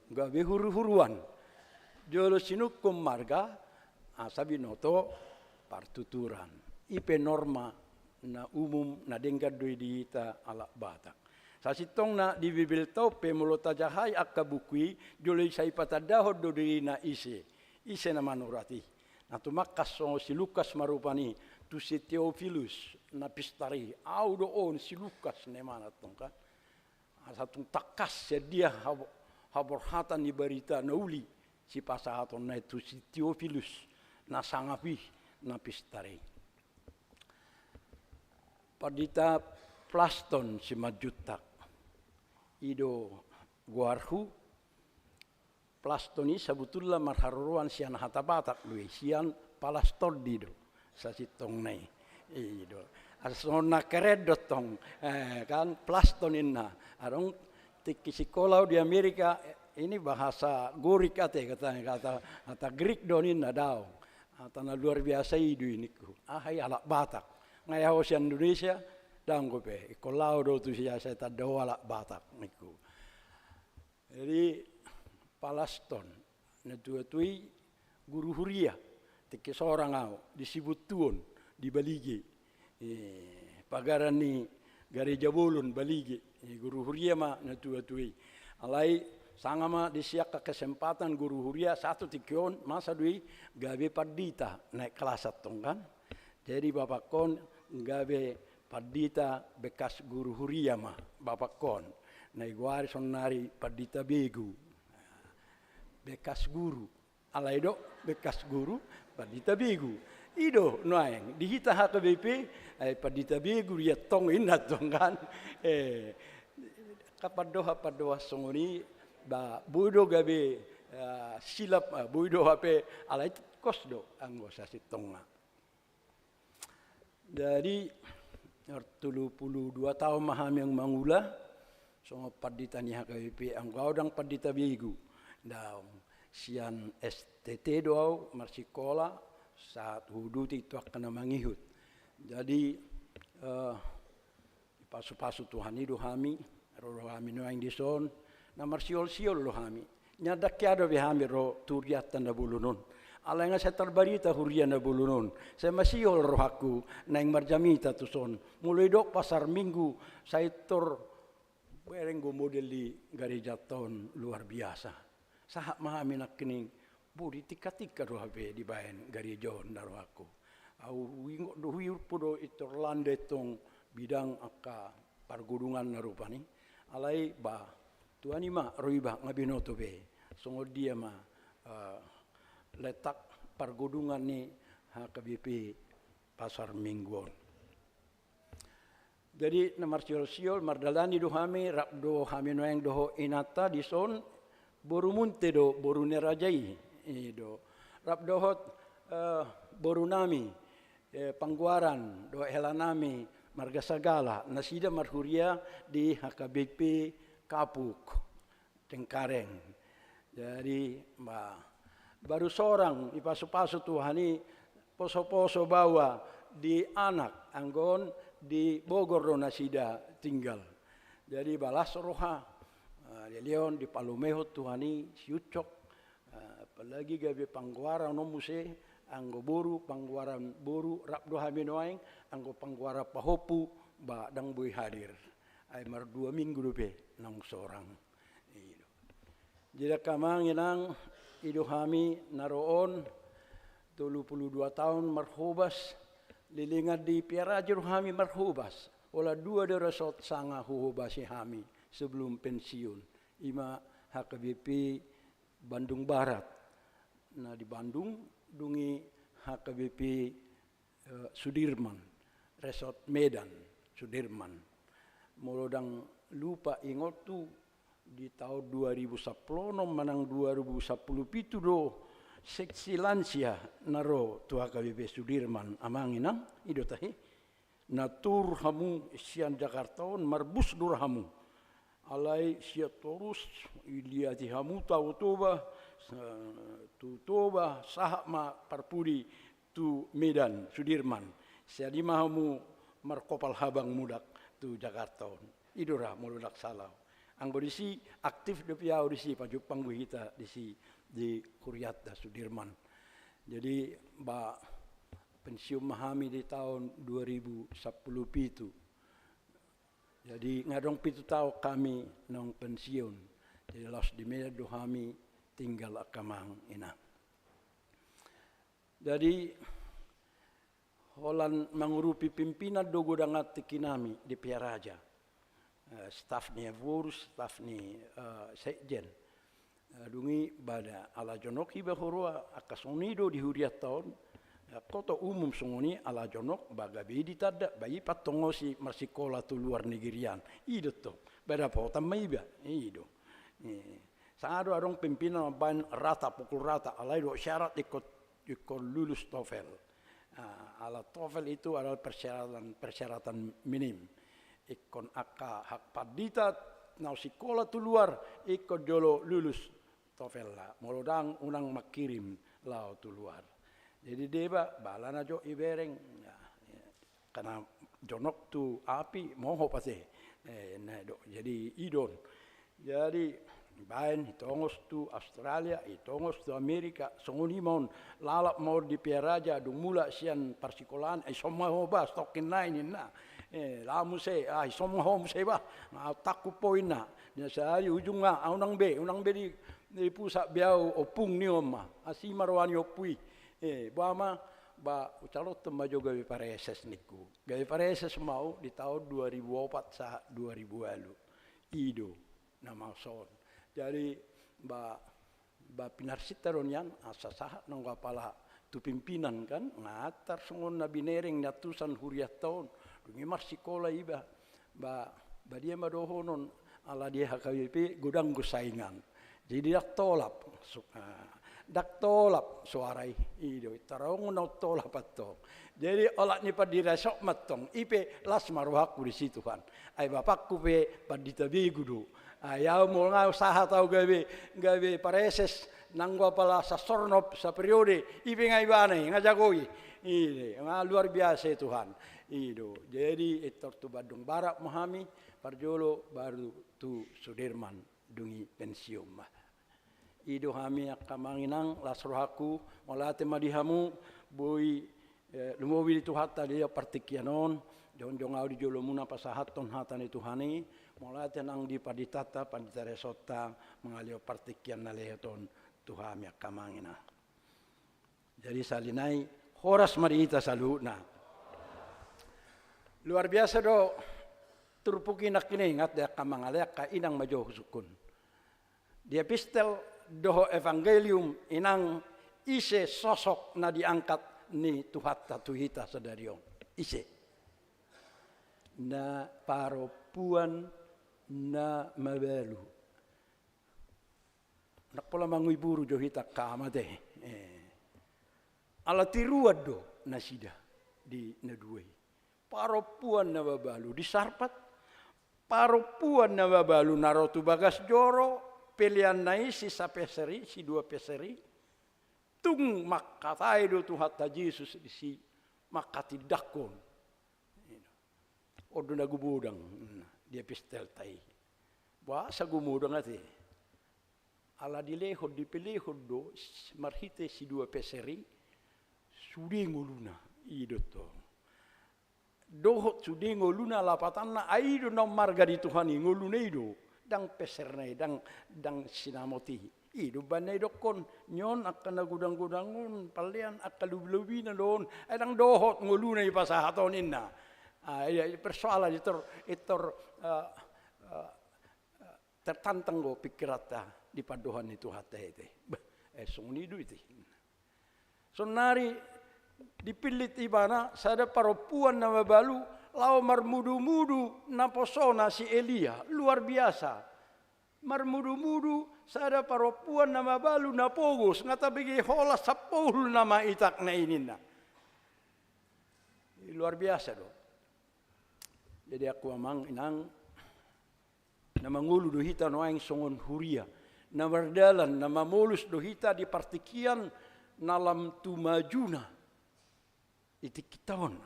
gabe huru-huruan. Jolo sinungkun marga, asa binoto partuturan. I pe norma na umum na denggan do i di hita halak Batak. Sasintongna di Bibelta on pe molo tajahai angka buku i, jolo i sai patandahon do dirina ise. Ise na manurat i. Na tumangkas songon si Lukas ma rupani tu si Teofilus na pistar i. Au do on si Lukas na imana tong kan. Asa tung tangkas sian dia hab-, haborhatan ni barita na uli sipasahatonna i tu si Teofilus na sangap i na pistar i. Pandita Plaston Simanjuntak. I do goarhu. Plaston i sabutulna marharoroan sian hata Batak do i, sian palas tondi do sasintongna i. I do. Asa songon na keren do tong, eh, kan, Plaston inna. Adong tingki sikola au di Amerika, eh, ini bahasa Gorik ate, kata, kata, kata Grik do ninna, daong. Hata na luar biasa i do i ningku. Aha i, halak Batak. Nga i au sian Indonesia, daong dope. Ingkon laho do tusi asa tanda ho halak Batak ningku. Jadi, Plaston, na tua-tua i guru huria, tingki sorang au, di Sibuntuon, di Balige. Eh, pagaran ni Gareja Bolon, Balige. Eh, guru huria ma na tua-tua i. Alai, sanga ma disi angka kesempatan guru huria, sahat tu tingki on, masa do i gabe pandita, naik kelas antong kan. Jadi, bapakkon gabe pandita bekas guru huria ma bapakkon. Na igoari saonnari pandita begu. Bekas guru. Alai do, bekas guru, pandita begu. I do, nuaeng, di hita H K B P, ai pandita begu do i antong inna tong kan. Eh, angka pandohan-pandohan songon i, ba, boi do gabe, eh, silap, eh, boi do hape, alai tingkos do, anggo sasintongna. Jadi, martolu pulu dua taon ma hami naung mangula, songon pandita ni H K B P, anggo au ndang pandita begu. Daong, sian S T T do au marsikola, sahat huduti tu angka na mangihut. Jadi, eh, dipasu-pasu Tuhan i do hami, ro do hami nuaeng dison, na marsiol-siol do hami. Ndang hea dope hami ro tu hurianta na bolon on. Alai nga sai tarbarita huria na bolon on. Sai masihol rohangku naeng marjamita tuson. Molo didok pasar Minggu, sai tor bereng do model di garejanta on luar biasa. Sahat ma hami nangkining, bo di tingka-tingka do hape dibaen gareja on da rohangku. Au huingot do, huingot do i tor lande tong bidang angka pargodunganna rupani. Alai ba, Tuhan i ma ro iba nga binoto be. Songon dia ma, eh, letak pargodungan ni H K B P Pasar Minggu on. Jadi, na marsiol-siol, mardalani do hami, rap do hami nuaeng dohot inanta dison, boru Munte do, boru ni raja i, i do. Rap dohot, eh, boru nami, eh, Panggoaran, dohot hela nami, marga Sagala, nasida marhuria di H K B P Kapuk. Cengkareng. Jadi, ba, baru sorang, dipasu-pasu Tuhan i, poso-poso baoa di anak, anggo on di Bogor do nasida tinggal. Jadi, ba las roha, eh, di Leon dipalumehon Tuhan i si Ucok, eh, apalagi gabe panggoaran on muse, anggo boru, panggoaran boru, rap do hami nuaeng, anggo panggoaran pahompu, ba ndang boi hadir. Ai mardua minggu dope naung sorang. I do. Jadi angka amang inang, i do hami na ro on, tolu pulu dua taon marhobas, lelengan di Pearaja do hami marhobas. Holan dua do resort sanga huhobasi hami sebelum pensiun. I ma H K B P Bandung Barat. Na di Bandung, dung i H K B P eh, Sudirman, Resort Medan, Sudirman. Molo ndang lupa ingot tu di taon dua ribu sampulu onom manang dua ribu sampulu pitu do seksi lansia na ro tu H K B P Sudirman, amang inang, i do tahe. Na tur hamu sian Jakarta on marbus do ra hamu. Alai sian torus, iliati hamu Tao Toba, sa-, tu Toba, sahat ma parpudi tu Medan, Sudirman. Sian i ma hamu markopal habang mulak tu Jakarta on. I do ra molo ndang sala. Anggo disi aktif dope au disi, pajumpang do hita disi di hurianta Sudirman. Jadi, ba, pensiun ma hami di taon dua ribu sampulu pitu. Jadi, nga adong pitu taon hami naung pensiun. Jadi, laos di Medan do hami tinggal, angka amang inang. Jadi, holan mangurupi pimpinan do godang tingki nami di Pearaja. Eh, staf ni Ephorus, staf ni, eh, sekjen. Eh, dung i ba da ala jonok iba huroha, angka songon i do di hurianta on. Eh, holan umum songon i ala jonok, ba gabe i ditanda, ba i patongosi marsikola tu luar negerian. I do tong, ba dapotan ma iba, i do. Eh, sanga do adong pimpinan mambaen rata, pukul rata, alai do syarat ingkon, ingkon lulus TOEFL. Ah, ala TOEFL itu adalah persyaratan, persyaratan minim. Ingkon angka hak pandita na sikola tu luar, ingkon jolo lulus TOEFL-na. Molo ndang, unang mangkirim laho tu luar. Jadi deba, ba ala na jolo ibereng. Ya, ya. Karena jonok tu api, mohop ate. Eh, na do. Jadi i do on. Jadi, baen, itongos tu Australia, itongos tu Amerika, songon i ma on, lalap ma on di Pearaja, dung mulak sian parsikolaan, ai songon ma ho ba, stokkin nai ninna. Eh, laho muse, ai songon ma ho muse ba, nga tangkup ho ninna. Ninna sahali ujungna, ah, unang be, unang be di, di pusat be au ompung ni on ma. Asi ma roha ni ompu i. Eh, ba ma, ba, ucalonhon ma jo gabe pareses ningku. Gabe pareses ma au di taon dua ribu opat sahat dua ribu ualu. I do. Na mauson. Jadi, ba, ba pinarsinta do nian, asa sahat nanggo apala tu pimpinan kan, nga antar songon na binereng ni antusan hurianta on, dung i marsikola iba, ba, ba dia ma dohonon, ala di H K B P godang do saingan. Jadi ndang tolap, su-, ah, ndang tolap soara i, i do, i tarong na tolap antong. Jadi olat ni pandita resort ma antong, i pe las ma rohangku disi Tuhan. Ai bapakku pe pandita begu do. Ai au molo nga sahat au gabe, gabe pareses, nanggo apala sasornop, saperiode, i pe nga ibana i, nga jago i. I do, nga luar biasa i Tuhan. I do. Jadi pintor tu Bandung Barat ma hami, parjolo baru tu Sudirman, dung i pensiun ma. I do hami angka amang inang, las rohangku, mauliate ma di hamu, boi, eh, lumobi di Tuhanta di partingkian on, jongjong au di jolomuna pasahathon hata ni Tuhan i, mauliate nang di panditanta, pandita resortta, mangalehon partingkian na lehon tu hami angka amang inang. Jadi sahali nai, horas ma di hita saluhutna. Luar biasa do turpuk i nangkin, ingat da angka amang, alai angka inang ma jo husungkun. Di epistel dohot evangelium, inang, ise sosok na diangkat ni Tuhanta tu hita sadari on? Ise? Na parompuan na mabalu. Ndang pola mangui buru jo hita angka amang ate. Eh. Ala tiruan do nasida di na dua i. Parompuan na mabalu di Sarpat, parompuan na mabalu na ro tu bagas joro, peleanna i si sapeser i, si dua peser i, tung mangkatai do Tuhanta Jesus disi, mangkatindangkon. On do na gubodang, mm, di epistelta i. Boasa gumodang ate? Ala dilehon, dipelehon do s-, marhite si dua peser i, sude ngoluna, i do tong. Dohot sude ngoluna lapatanna, ai i do na ummarga di Tuhan i, ngoluna i do, ndang peserna i, ndang, ndang sinamot i. I do umbahen na idokkon, nion angka na godang-godang on, pallean angka lobi-lobina do on, ai ndang dohot ngoluna i pasahaton ninna. Ah, ia, ia, persoalan i tor, i tor, ah, ah, tertantang do pikiranta di pandohan ni Tuhanta i ate. Bah, eh, songon i do ate. Saonnari dipillit ibana sada parompuan na mabalu laho marmudu-mudu naposona si Elia, luar biasa. Marmudu-mudu sada parompuan na mabalu na pogos, nga tabege holan sampulu nama itakna i ninna. Luar biasa do. Jadi angku amang inang, na mangolu do hita nuaeng songon huria, na mardalan, na mamolus do hita di partingkian na lam tu majuna di tingkinta on.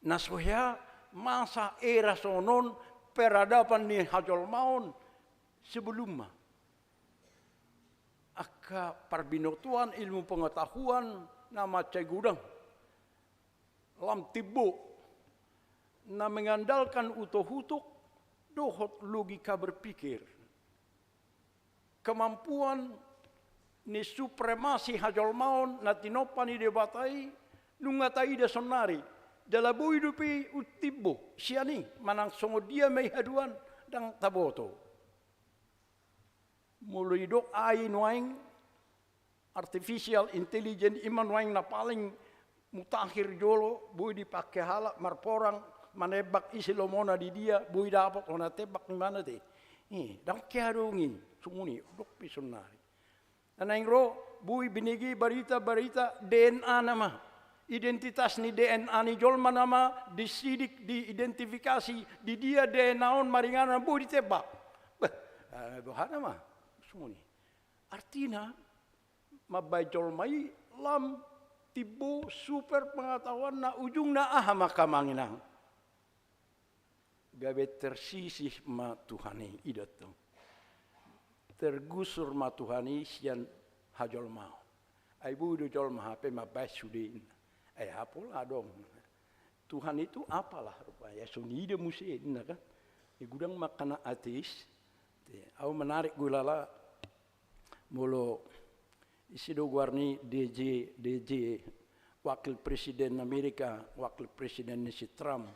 Na so hea masa era songon on peradaban ni hajolmaon sebelumna. Angka parbinotoan ilmu pengetahuan na mansai godang. Lam timbo, na mengandalkan utok-utok dohot logika berpikir. Kemampuan ni supremasi hajolmaon na tinompa ni Debata i nunga taida saonnari. Jala boi dope i umtimbo sian i, manang songon dia ma i haduan, ndang taboto. Molo didok A I nuaeng, artificial intelligence, i ma nuaeng na paling mutakhir jolo, boi dipake halak marporang, manembak ise lomona di dia, boi dapot hona tembak ibana ate. Eh, ndang hea adong i, songon i, dok pe saonnari. Na naeng ro, boi binege barita-barita D N A nama. Identitas ni D N A ni jolma nama disidik, diidentifikasi, di dia D N A on maringanan, boi ditembak. Beh, eh, boha nama, songon i. Artina, mambaen jolma i lam timbo super pengetahuanna, ujungna aha ma angka amang inang? Gabe tersisih ma Tuhan i, i do tong. Tergusur ma Tuhan i sian hajolmaon. Ai boi do jolma hape mambaen sude ninna. Ai aha pola adong. Tuhan itu apalah rupanya, songon i do muse ninna kan. Ia godang ma angka na ateis. Au menarik gulala. Molo ise do goar ni D J, D J, wakil presiden Amerika, wakil presiden ni si Trump,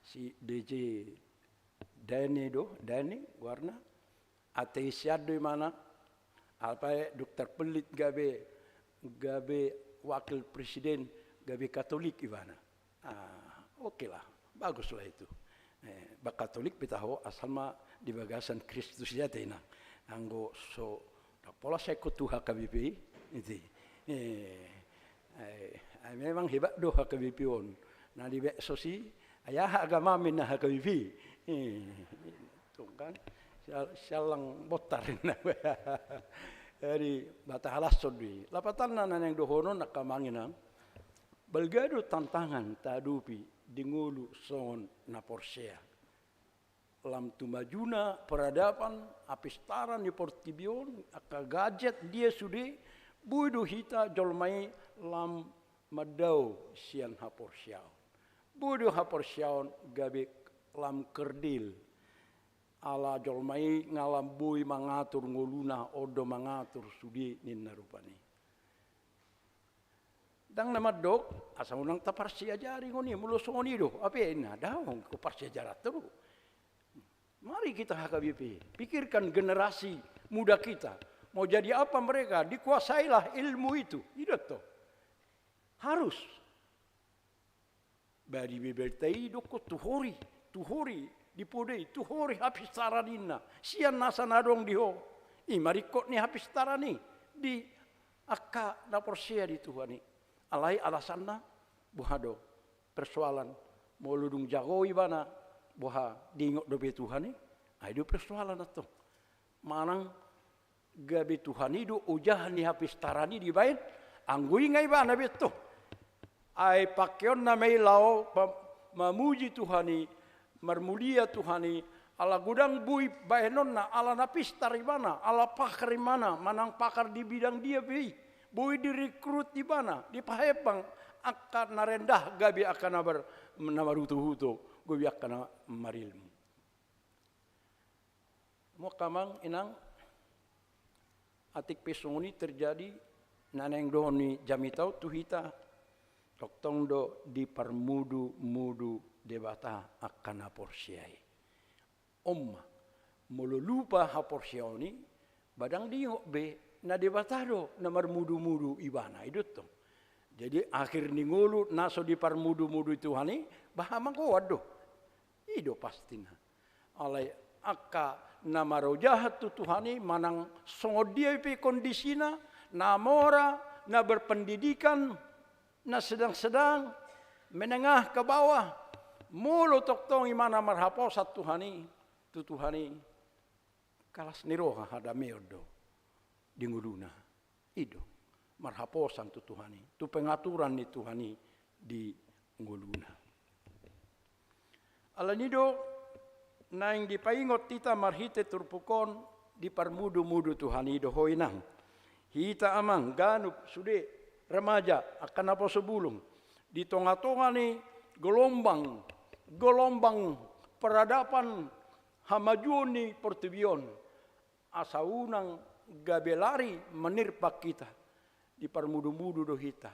si D J Dane do, Dane goarna, ateis sian do ibana, alai dung terpilih gabe, gabe wakil presiden, gabe Katolik ibana. Ah, oke lah, bagus lah itu. Eh, ba Katolik pe taho, asal ma di bagasan Kristus i ate inang. Anggo so, ndang pola sai ingkon tu H K B P i, ate. Eh, eh, memang hebat do H K B P on. Na di medsos i, ai aha agamami na H K B P i. Eh, tung kan, sial-, sialang botar. Jadi, ba tahalashon do i. Lapatanna na naeng dohonon angka amang inang. Balga do tantangan taadopi di ngolu songon na porsea. Lam tu majuna peradaban, hapistaran ni portibi on, angka gadget dia sude, boi do hita jolma i lam mandao sian haporseaon. Boi do haporseaon gabe lam kerdil. Ala jolma i nga lam boi mangatur ngoluna, on do mangatur sude ninna rupani. Ndang na mandok, asa unang taparsiajari ngoni, molo songon i do, ape na daong, ingkon parsiajaranta do. Mari kita H K B P, pikirkan generasi muda kita. Mau jadi apa mereka? Dikuasailah ilmu itu. I do tong. Harus. Ba di Bibelta i didokkon tuhori, tuhori, di poda i, tuhori hapistaran ninna, sian nasa na adong di ho. I ma ringkot ni hapistaran i, di angka na porsea di Tuhan i. Alai alasanna, boha do, persoalan, molo dung jago ibana, boha diingot dope Tuhan i, ai do persoalan antong. Manang gabe Tuhan i do ojahan ni hapistaran i dibaen, anggo i nga ibana be tong. Ai pakeonna ma i laho pa-, mamuji Tuhan i, marmulia Tuhan i, Ala godang boi bahenonna, ala na pistar ibana, ala pakar ibana, manang pakar di bidang dia pe i, boi direkrut ibana, dipaherbang angka na rendah gabe angka na bar-, na maruto-uto, gabe angka na marilmu. Molo amang inang, atik pe songon i terjadi, na naeng dohonon ni jamita on tu hita, tongtong do diparmudu-mudu Debata angka na porsea i. On ma, molo lupa haporseaon i, ba ndang diingot be, na Debata do na marmudu-mudu ibana, i do tong. Jadi akhir ni ngolu na so diparmudu-mudu Tuhan i, ba hamongoan do. I do pastina. Alai angka na marojahan tu Tuhan i, manang songon dia pe kondisina, na mora, na berpendidikan, na sedang-sedang, menengah ke bawah, molo tongtong ibana marhaposan Tuhan i, tu Tuhan i, kalas ni roha hadameon do di ngoluna. I do, marhaposan tu Tuhan i, tu pengaturan ni Tuhan i di ngoluna. Alani do, naeng dipaingot hita marhite turpuk on, diparmudu-mudu Tuhan i do ho inang. Hita amang, ganup, sude, remaja, angka naposo bulung, di tonga-tonga ni gelombang, gelombang peradaban hamajuon ni portibi on, asa unang gabe lari manirpak hita, diparmudu-mudu do hita.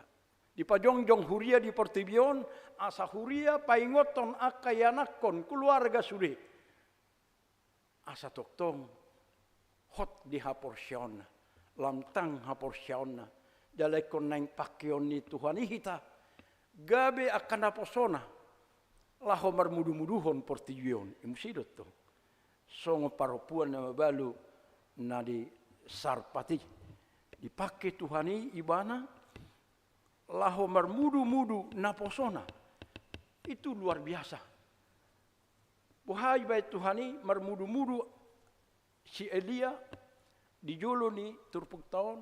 Dipajongjong huria di portibi on, asa huria paingothon angka ianakhon, keluarga sude. Asa tongtong hot di haporseaonna, lam tang haporseaonna, jala ingkon naeng pangkeon ni Tuhan i hita, gabe angka naposona, laho marmudu-muduhon portibi on, i muse do tong. Songon parompuan na mabalu na di Sarpat i. Dipangke Tuhan i ibana, laho marmudu-mudu naposona. Itu luar biasa. Boha dibaen Tuhan i marmudu-mudu si Elia di jolo ni turpukta on,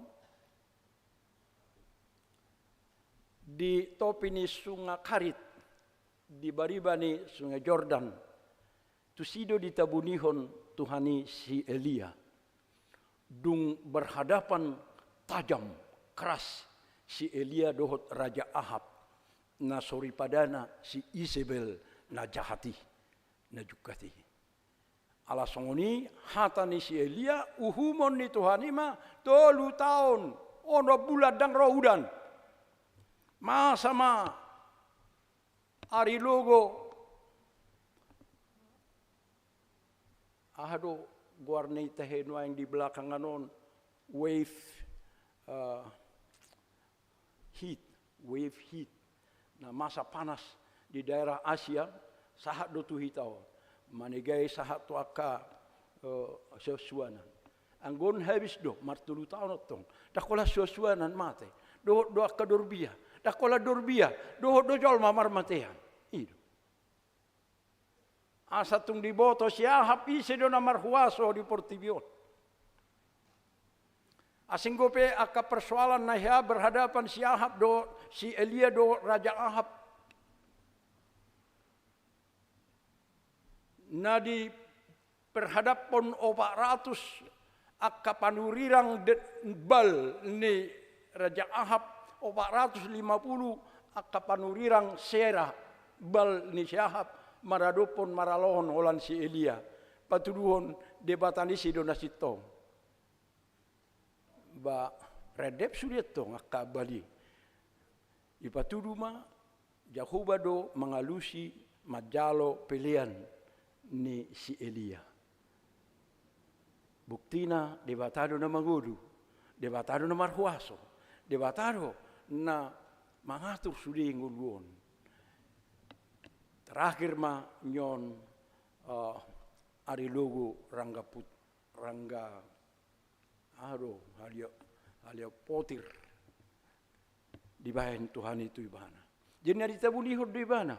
di topi ni Sungai Karit, di bariba ni Sungai Jordan. Tusi do ditabunihon Tuhan i si Elia. Dung berhadapan tajam, keras, si Elia dohot Raja Ahab, na soripadana si Isebel na jahat i, na jungkat i. Ala songon i hata ni si Elia, uhumon ni Tuhan i ma tolu taon, onom bulan ndang ro udan. Masa ma ari logo, aha do goar ni tahe nuaeng di belakangan on, wave, eh, heat, wave heat. Na masa panas di daerah Asia, sahat do tu hita on. Manegai sahat tu angka, eh, suansuanan. Anggo on habis do, martolu taon on tong. Ndang holan suansuanan mate. Dohot do angka dorbia. Ndang holan dorbia. Dohot do jolma marmatean. I do. Asa tung diboto si Ahab ise do na marhuaso di portibi on. Asing dope angka persoalan na hea berhadapan si Ahab do, si Elia do Raja Ahab. Na diperhadaphon opat ratus angka panurirang de-, Baal ni Raja Ahab, opat ratus lima puluh angka panurirang Asera, Baal ni si Ahab, maradophon maralohon holan si Elia. Patuduhon Debata ni si do na sintong. Ba rap sude tong angka Baal i. Dipatudu ma Jahowa do mangalusi manjalo pelean ni si Elia. Buktina Debata do na mangolu, Debata do na marhuaso, Debata do na mangatur sude ngolu on. Terakhir ma nion, eh, ari logo rangga put-, rangga, aha do, halia, halia potir dibaen Tuhan i tu ibana. Jadi na ditabunihon do ibana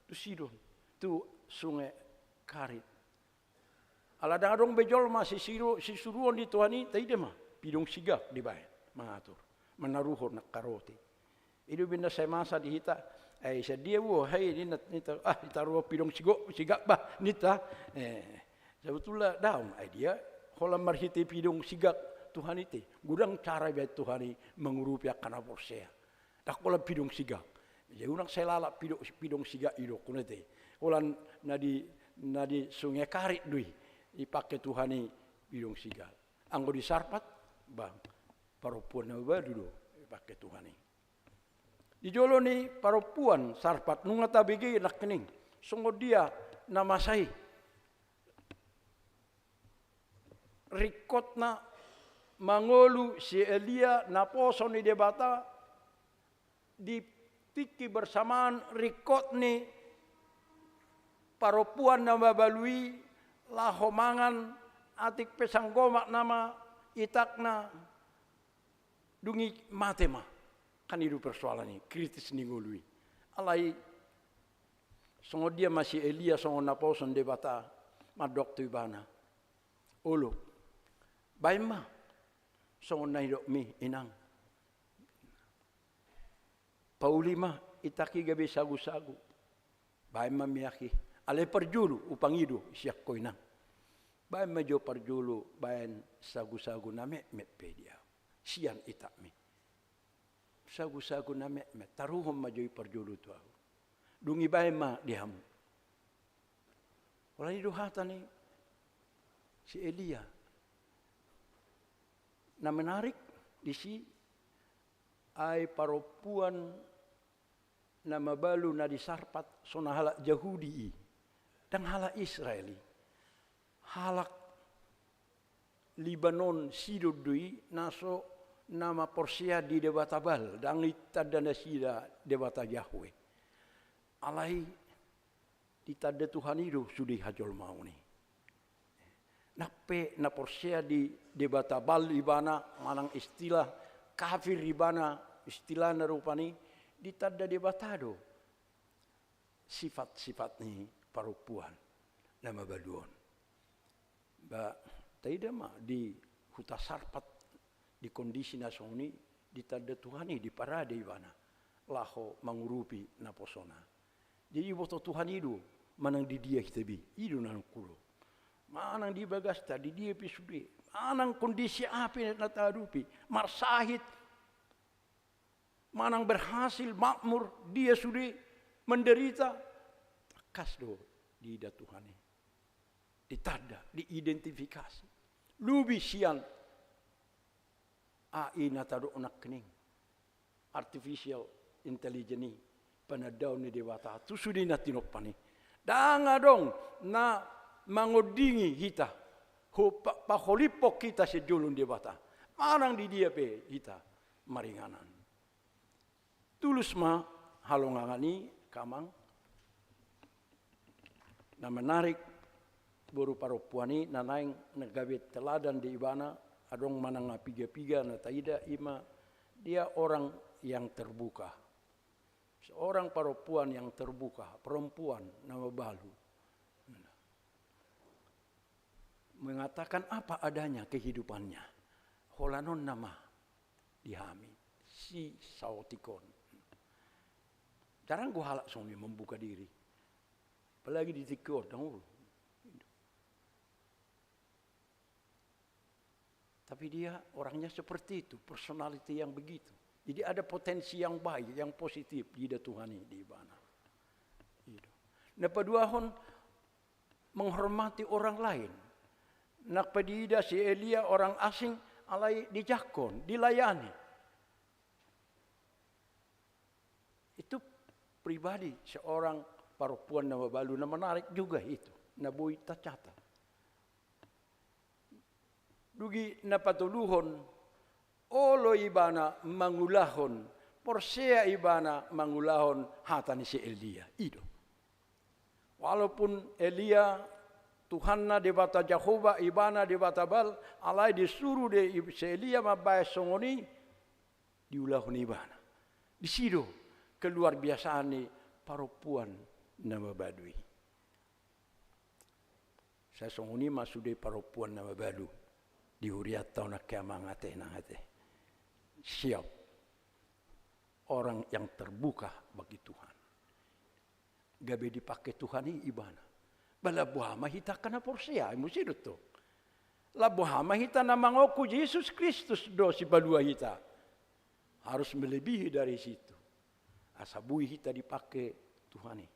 tu Sidon, tu Sungai Karit. Ala ndang adong be jolma sisiru-, sisuruon ni Tuhan i, taida ma, pidong sigak dibaen mangatur, manaruhon angka roti. I do umbahen sai masa di hita, eh, sadia bo, hai, ninna, ninta, ah, ditaruhon pidong sigo-, sigak bah, ninta. Eh, Sebetulna daong, ai dia holan marhite pidong sigak Tuhan i te. Godang cara dibaen Tuhan i mangurupi angka na porsea. Ndang holan pidong sigak. Jadi unang sai lalap pidong, pidong sigak i do, hona te. Holan na di, na di Sungai Karet do i, dipake Tuhan i pidong sigak. Anggo di Sarpat, bang, parompuan na mabalu do dipake Tuhan i. Di jolo ni parompuan Sarpat nunga tabege nangkining songon dia na masa i. Ringkotna mangolu si Elia naposo ni Debata, di tingki bersamaan ringkot ni parompuan na mabalu i laho mangan, atik pe sanggomak nama itakna, dung i mate ma. Kan i do persoalan i, kritis ni ngolu i. Alai songon dia ma si Elia songon naposo ni Debata, mandok tu ibana: Olo, baen ma songon na nidokmi, inang. Pauli ma itak i gabe sagusagu. Baen ma miak i. Alai parjolo, hupangido sian ho, inang. Baen ma jo parjolo, baen sagusagu na metmet pe di ahu sian itakmi. Sagusagu na metmet, taruhon ma jo i parjolo tu ahu. Dung i baen ma di hamu. Holan i do hata ni si Elia. Na menarik disi, ai parompuan na mabalu na di Sarpat, songon halak Jahudi i, ndang halak Israel i. Halak Libanon, Sidon do i, na so, na maporsea di debata Baal, ndang ditanda nasida debata Yahweh. Alai ditanda Tuhan i do sude hajolmaon i. Nang pe na porsea di debata Baal ibana, manang istilah kafir ibana, istilahna rupani, ditanda Debata do sifat-sifat ni parompuan na mabalu on. Ba, taida ma di huta Sarpat, di kondisi na songon i, ditanda Tuhan i, diparade ibana laho mangurupi naposona. Jadi iboto Tuhan i do manang di dia hita be, i do na nangkuro. Manang di bagasta, di dia pe sude, manang kondisi aha pe na tahadopi, marsahit, manang berhasil, makmur, dia sude menderita, tangkas do diida Tuhan i. Ditanda, diidentifikasi. Lobi sian A I na tadok nangkining, artificial intelligence i, panandaon ni Debata tu sude na tinompa i. Ndang adong na mangondingi hita, ho-, pa-, paholiphon hita sian jolo ni Debata, manang di dia pe hita maringanan. Tulus ma halongangan i, amang. Na menarik, boru parompuan i na naeng na gabe teladan di ibana, adong manang na piga-piga na taida, i ma dia orang yang terbuka. Seorang perempuan yang terbuka, perempuan na mabalu. Mengatakan apa adanya kehidupannya. Holan on nama di hami, si saotik on. Jarang do halak songon i membuka diri. Apalagi di tingki on, dang olo. Tapi dia orangnya seperti itu, personality yang begitu. Jadi ada potensi yang baik, yang positif diida Tuhan i di ibana. Gitu. Na paduahon, menghormati orang lain. Nang pe diida si Elia orang asing, alai dijangkon, dilayani. Itu pribadi seorang perempuan na mabalu, na menarik juga itu, na boi tacatat. Dung i na patoluhon, olo ibana mangulahon, porsea ibana mangulahon hata ni si Elia. I do. Walaupun Elia Tuhanna Debata Jahowa, ibana debata Baal, alai disuru do i si Elia mambaen songon i, diulahon ibana. Disi do keluar biasaan ni parompuan na mabalu i. Sai songon i ma sude parompuan na mabalu di hurianta on, angka amang ate, inang ate. Siap. Orang yang terbuka bagi Tuhan. Gabe dipake Tuhan i ibana. Ba lam boha ma hita angka na porsea, ai muse do tong. Lam boha ma hita na mangaku Jesus Kristus do sipalua hita. Harus melebihi dari situ. Asa boi hita dipake Tuhan i.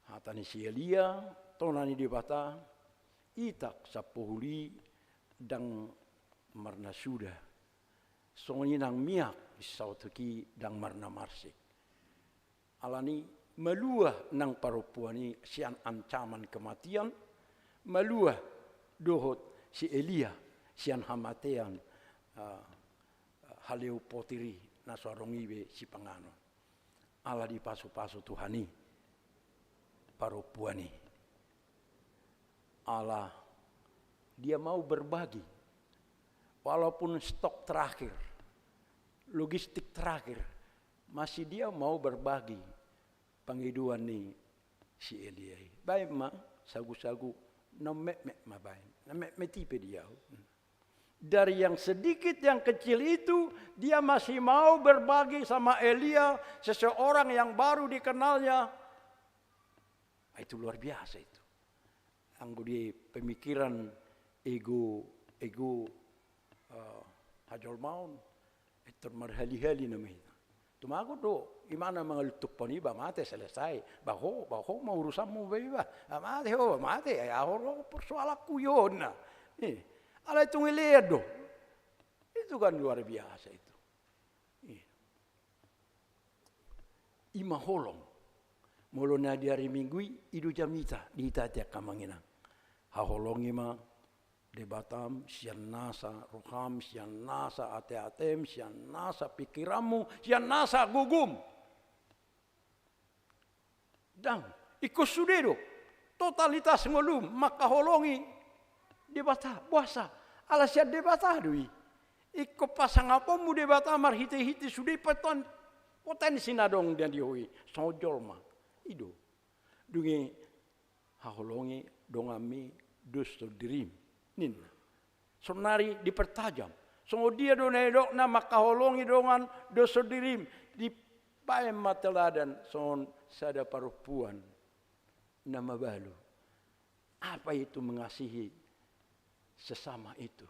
Hata ni si Elia, tona ni Debata, Itak sampohul i ndang marnasuda. Songon i nang miak, saotik i ndang marnamarsik. Alani malua nang parompuan i sian ancaman kematian, malua dohot si Elia sian hamatean, ah, haleu potir i na so adong i be sipanganon. Ala dipasupasu Tuhan i parompuan i. Ala dia mau berbagi. Walaupun stok terakhir, logistik terakhir, masih dia mau berbagi pangidoan ni si Elia i. Baen ma sagusagu, na metmet ma baen, na metmet i pe di ahu. Dari yang sedikit, yang kecil itu, dia masih mau berbagi sama Elia, seseorang yang baru dikenalnya. Ah, itu luar biasa itu. Anggo di pemikiran ego, ego, eh, hajolmaon, itu marhali-hali nama hita. Tumagon do, imana mangaluntuphon i, ba mate, selesai. Ba ho, ba ho ma urusanmu, ba i ba. Ba mate ho, ba mate, ai ahu do persoalanku i on na. Eh, alai tung i lean do. Itu kan luar biasa itu. Eh. I ma holong. Molo na di ari Minggu i, i do jamita di hita angka amang inang. Haholongi ma Debatam sian nasa roham, sian nasa ateatem, sian nasa pikiranmu, sian nasa gogom. Ndang, ingkon sude do totalitas ngolum mangkaholongi Debata, boasa? Ala sian Debata do i. Ingkon pasangaponmu Debata marhitehite sude poten-, potensi na adong di ho i songon jolma. I do. Dung i haholongi donganmi dos tondirim, ninna. Saonari dipertajam. Songon dia do na nidokna mangkaholongi dongan dos tondirim, dibaen ma teladan songon sada parompuan na mabalu. Apa itu mengasihi sesama itu?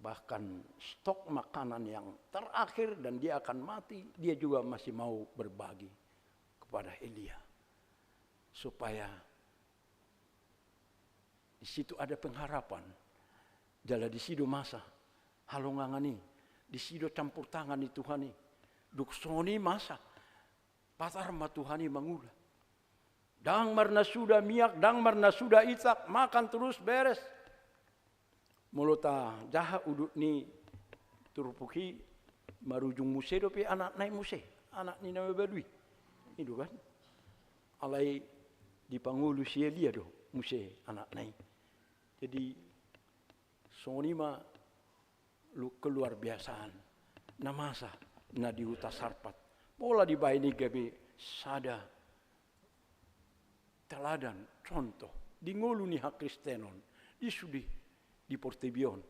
Bahkan stok makanan yang terakhir dan dia akan mati, dia juga masih mau berbagi kepada Elia. Supaya di situ ada pengharapan. Jala disi do masa halongangan i, disi do campur tangan ni Tuhan i. Dung songon i masa, patar ma Tuhan i mangula. Ndang marnasuda miak, ndang marnasuda Itak, makan terus beres. Molo tajaha udut ni turpuk i, marujung muse dope anakna i muse, anak ni na mabalu i. I do kan? Alai dipangolu si Elia do muse anakna i. Jadi songon i ma lu-, keluar biasaan na masa na di huta Sarpat. Pola dibaen i gabe sada teladan, contoh, di ngolu ni hakristenon, di sude, di portibi on,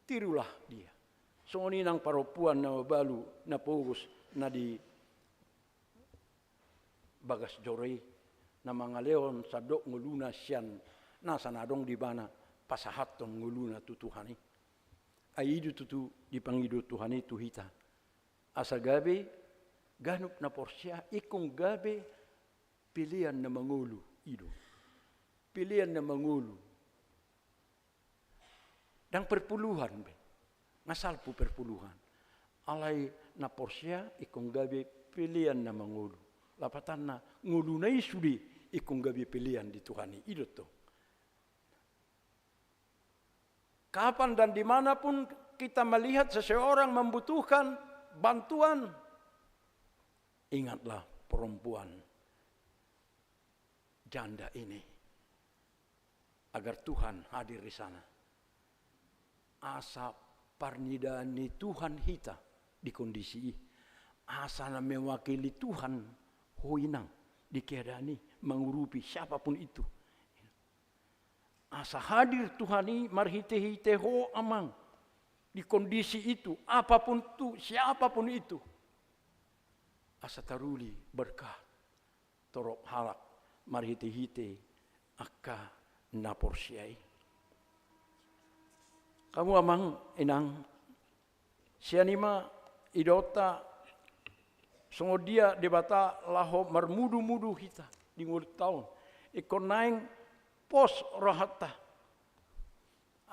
tirulah dia. Songon i nang parompuan na mabalu, na pogos, na di bagas joro i, na mangalehon sandok ngoluna sian nasa na adong di ibana, pasahathon ngoluna tu Tuhan i. Ai i do tutu dipangido Tuhan i tu hita. Asa gabe ganup na porsea ingkon gabe pelean na mangolu, i do. Pelean na mangolu. Ndang perpuluhan be. Nga salpu perpuluhan. Alai na porsea ingkon gabe pelean na mangolu. Lapatanna ngoluna i sude ingkon gabe pelean di Tuhan i. I do tong. Kapan dan di mana pun kita melihat seseorang membutuhkan bantuan, ingatlah perempuan janda ini, agar Tuhan hadir di sana. Asa parnidaan ni Tuhan hita di kondisi i. Asa na mewakili Tuhan ho inang di keadaan i, mangurupi siapapun itu. Asa hadir Tuhan i marhite-hite ho amang di kondisi itu, apapun tu, siapapun itu. Asa taruli berkat torop halak marhite-hite angka na porsea i. Hamu amang inang, sian i ma idaonta songon dia Debata laho marmudu-mudu hita di ngolunta on. Ingkon naeng pos rohanta.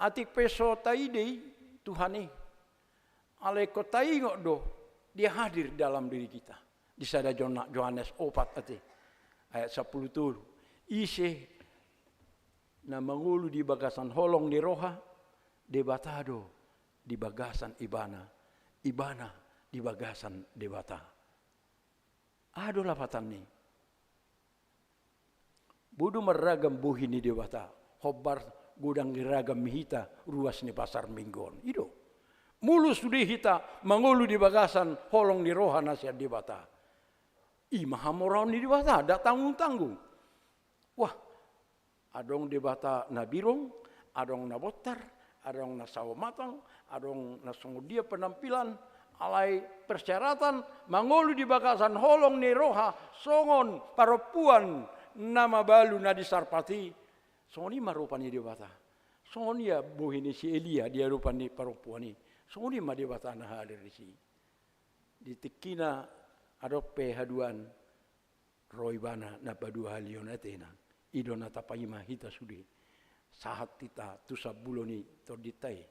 Atik pe so taida i Tuhan i, alai ingkon taingot do dia hadir dalam diri kita. Di sada Jona-, Johannes opat ate, ayat sampulu tolu. Ise na mangolu di bagasan holong ni roha, Debata do di bagasan ibana, ibana di bagasan Debata. Aha do lapatan ni? Boi do marragam bohi ni Debata, hombar godang ni ragam hita ruas ni pasar Minggu on. I do. Molo sude hita mangolu di bagasan holong ni roha na sian Debata, i ma hamoraon ni Debata, nda tanggung-tanggung. Wah, adong Debata na birong, adong na bontar, adong na sawo matang, adong na songon dia penampilan, alai persyaratan mangolu di bagasan holong ni roha songon parompuan na mabalu na disarpat i. Songon i ma rupa ni Debata. Songon ia bohi ni si Elia di adopan ni parompuan i. Songon i ma Debata na hadir disi. Di tingkina adong pe haduan, ro ibana na paduahalihon atena. I do na tapaima hita sude. Sahat hita tu sambulo ni tondinta i.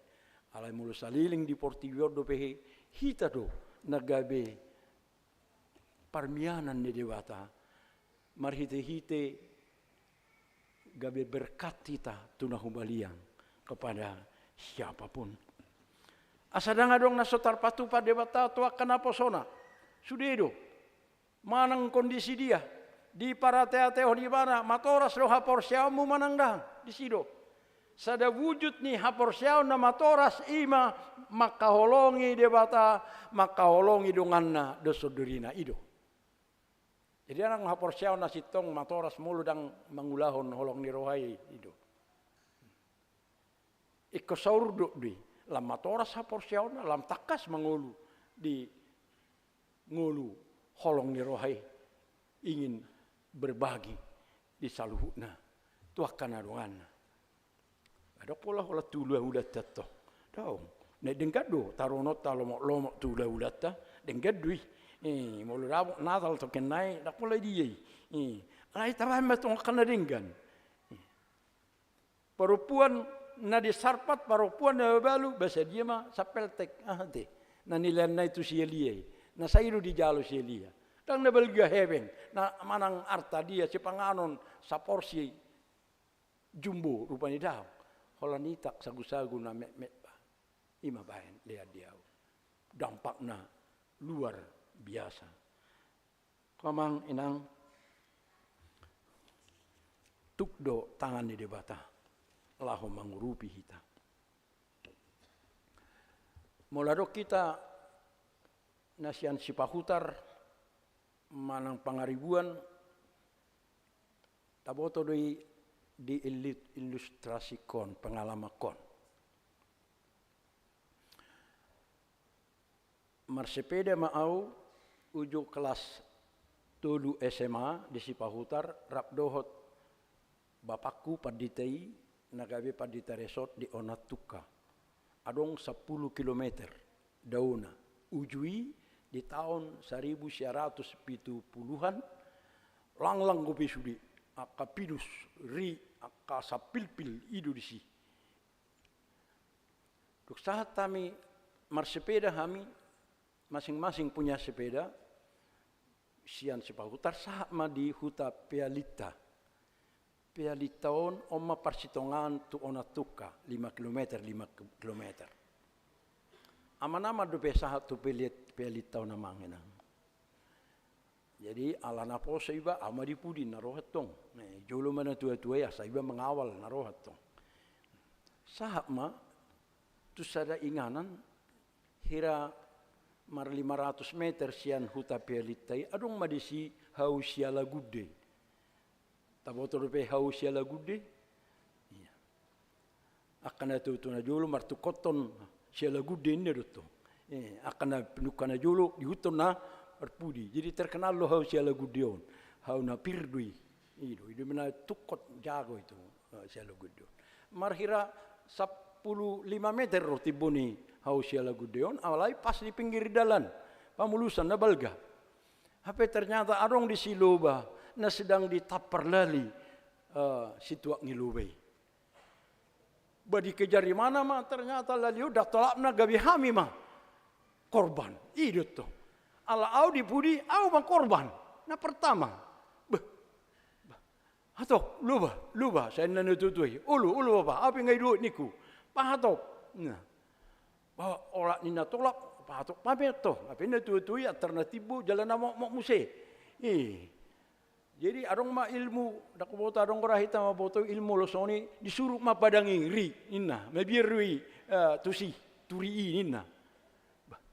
Alai molo saleleng di portibi on dope, hita do na gabe parmianan ni Debata, marhite-hite gabe berkat hita tu na humaliang kepada siapapun. Asa ndang adong na so tarpatupa Debata tu angka naposona. Sude do. Manang kondisi dia, diparateatehon ibana, matoras do haporseaonmu manang ndang, disi do. Sada wujud ni haporseaon na matoras i ma mangkaholongi Debata, mangkaholongi donganna dohot dorina, i do. Jadi, ndang haporseaon na sintong matoras molo ndang mangulahon holong ni roha i, i do. Ingkon saurdot do i, lam matoras haporseaonna, lam tangkas mangolu di ngolu holong ni roha i, ingin berbagi di saluhutna tu angka na donganna. Ndang pola holan tu hulahulanta tong. Daong. Na denggan do tarononta lomok-lomok tu hulahulanta, denggan do i. Eh, molo dapot Natal tongkin nai, ndang pola dia i. Eh, alai tabaen ma tong angka na denggan. Parompuan na disarpat, parompuan na mabalu, ba sadia ma sampeltek, aha te, na nileanna i tu si Elia i, na sai do dijalo si Elia. Ndang na balga hepeng, na manang arta dia, sipanganon saporsi jumbo, rupani daong. Holan itak sagusagu na metmet ba. I ma baen lean di ahu. Dampakna luar biasa. Amang inang, tuk do tangan ni Debata laho mangurupi hita. Molo adong hita na sian Sipahutar manang Pangaribuan, taboto do i di ilu-, ilustrasikon, pengalamakon. Marsepeda ma au uju kelas tolu S M A di Sipahutar, rap dohot bapakku pandita i, na gabe pandita resort di Onan Tungka. Adong sampulu kilometer daona. Uju i di taon saribu sia ratus pitu puluhan, langlang dope sude, angka pinus, ri, angka sampilpil, i do disi. Dung sahat hami, marsepeda hami, masing-masing punya sepeda, sian Sipahutar sahat ma di huta Pealinta. Pealinta on, on ma parsitongaan tu Onan Tungka, lima kilometer, lima kilometer. Aman-aman dope sahat tu Peali-, Pealinta on, amang inang. Jadi, ala naposo iba, au ma di pudi na ro antong. Eh, jolo ma natua-tua i, asa iba mangawal na ro antong. Sahat ma tu sada inganan, hira marlima ratus meter sian huta Pealinta i, adong ma disi Hau Sialagunde. Taboto dope Hau Sialagunde? Ia. Angka natua-tua na jolo martungkothon Sialagunde ninna do tong. Eh, angka na pinungka na jolo diihuthon na marpudi. Jadi terkenal do Hau Sialagunde on. Hau na pir do i. I do, i do ma na tungkot jago itu, eh, Sialagunde on. Marhira sampulu lima meter do timbo ni hau Sialagunde on, alai pas di pinggir dalan, pamulusan na balga. Hape ternyata adong disi loba na sedang ditampar lali, eh, situak ni loba i. Ba dikejar imana ma ternyata lali on, ndang tolapna gabe hami ma korban. I do tong. Ala au di pudi, au ma korban. Na pertama. Beh. Beh. Hatop, loba, loba, sai ninna na tuatua i. Olo, olo bapa, au pe nga i dohot ningku. Pahatop. Nah. Ba, olat ninna tolap, pahatop ma pe tong. Hape na tuatua i, antar na timbo, jala na mokmok muse. Ih. Jadi adong ma ilmu, ndang huboto, adong do ra hita mamboto ilmu molo songon i, disurut ma padang i, ri, ninna, mabiar do i, eh, tusi, turi i, ninna. Bah,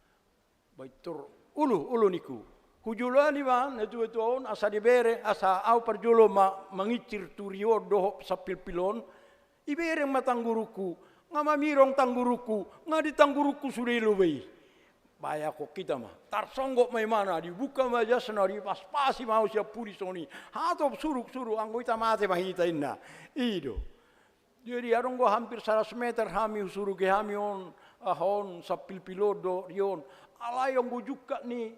bah, pintor, olo, olo ningku. Hujoloan i ma na tuatua on, asa dibereng, asa au parjolo ma mangincir turi on dohot sampilpil on, ibereng ma tanggurungku, nga mamirong tanggurungku, nga di tanggurungku sude loba i. Bayangkon hita ma, tarsonggot ma imana, dibuka ma jasna, dipaspasi ma au sian pudi songon i. Hatop suruk, suruk, anggo hita mate ma hita ninna. I do. Jadi adong do hampir saratus meter hami, husurugi hami on, aha on, sampilpil on dohot ri on. Alai anggo jungkat ni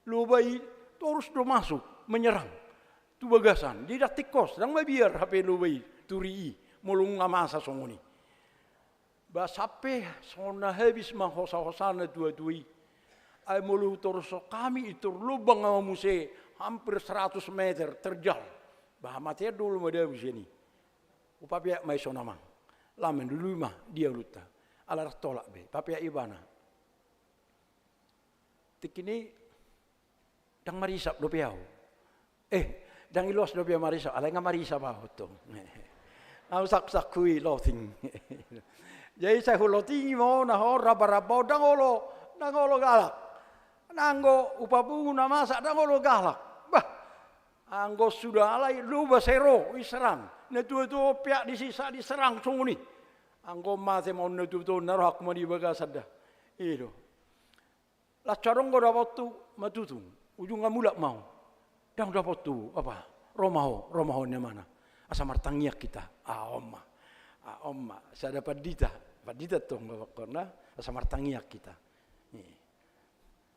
loba i torus do masuk, menyerang tu bagasan. Jadi ndang tingkos, ndang mabiar hape loba i, turi i, molo nga masa songon i. Ba sampe songon na habis ma hosa-hosa na tuatua i. Ai molo hutoroshon hami, pintor lobang ma muse hampir saratus meter terjal. Ba hamatean do olo madabu sian i. Hupapeak ma i songon i amang. Laho mandului ma dia uluta. Ala ndang tolap be, papeak ibana. Tingki i ndang marisap dope au. Eh, ndang i loas dope au marisap, alai nga marisap au tong. Au saksakku i loting. Jadi sai hulotingi ma on, aha on, ramba-ramba on, ndang olo, ndang olo galak. Nanggo hupapungu na masa, ndang olo galak. Bah, anggo suda alai loba sai ro, diserang. Na tuatua on peak disi, sai diserang songon i. Anggo mate ma on na tuatua on, na rohangku ma di bagasan da. I do. Las adong do dapothu matutung, ujungna mulak ma au. Ndang dapothu, apa? Ro ma ho, ro ma ho ninna imana. Asa martangiang hita. Ah, on ma. Ah, on ma. Sada pandita, pandita tong do bakkon na. Asa martangiang hita. Ih.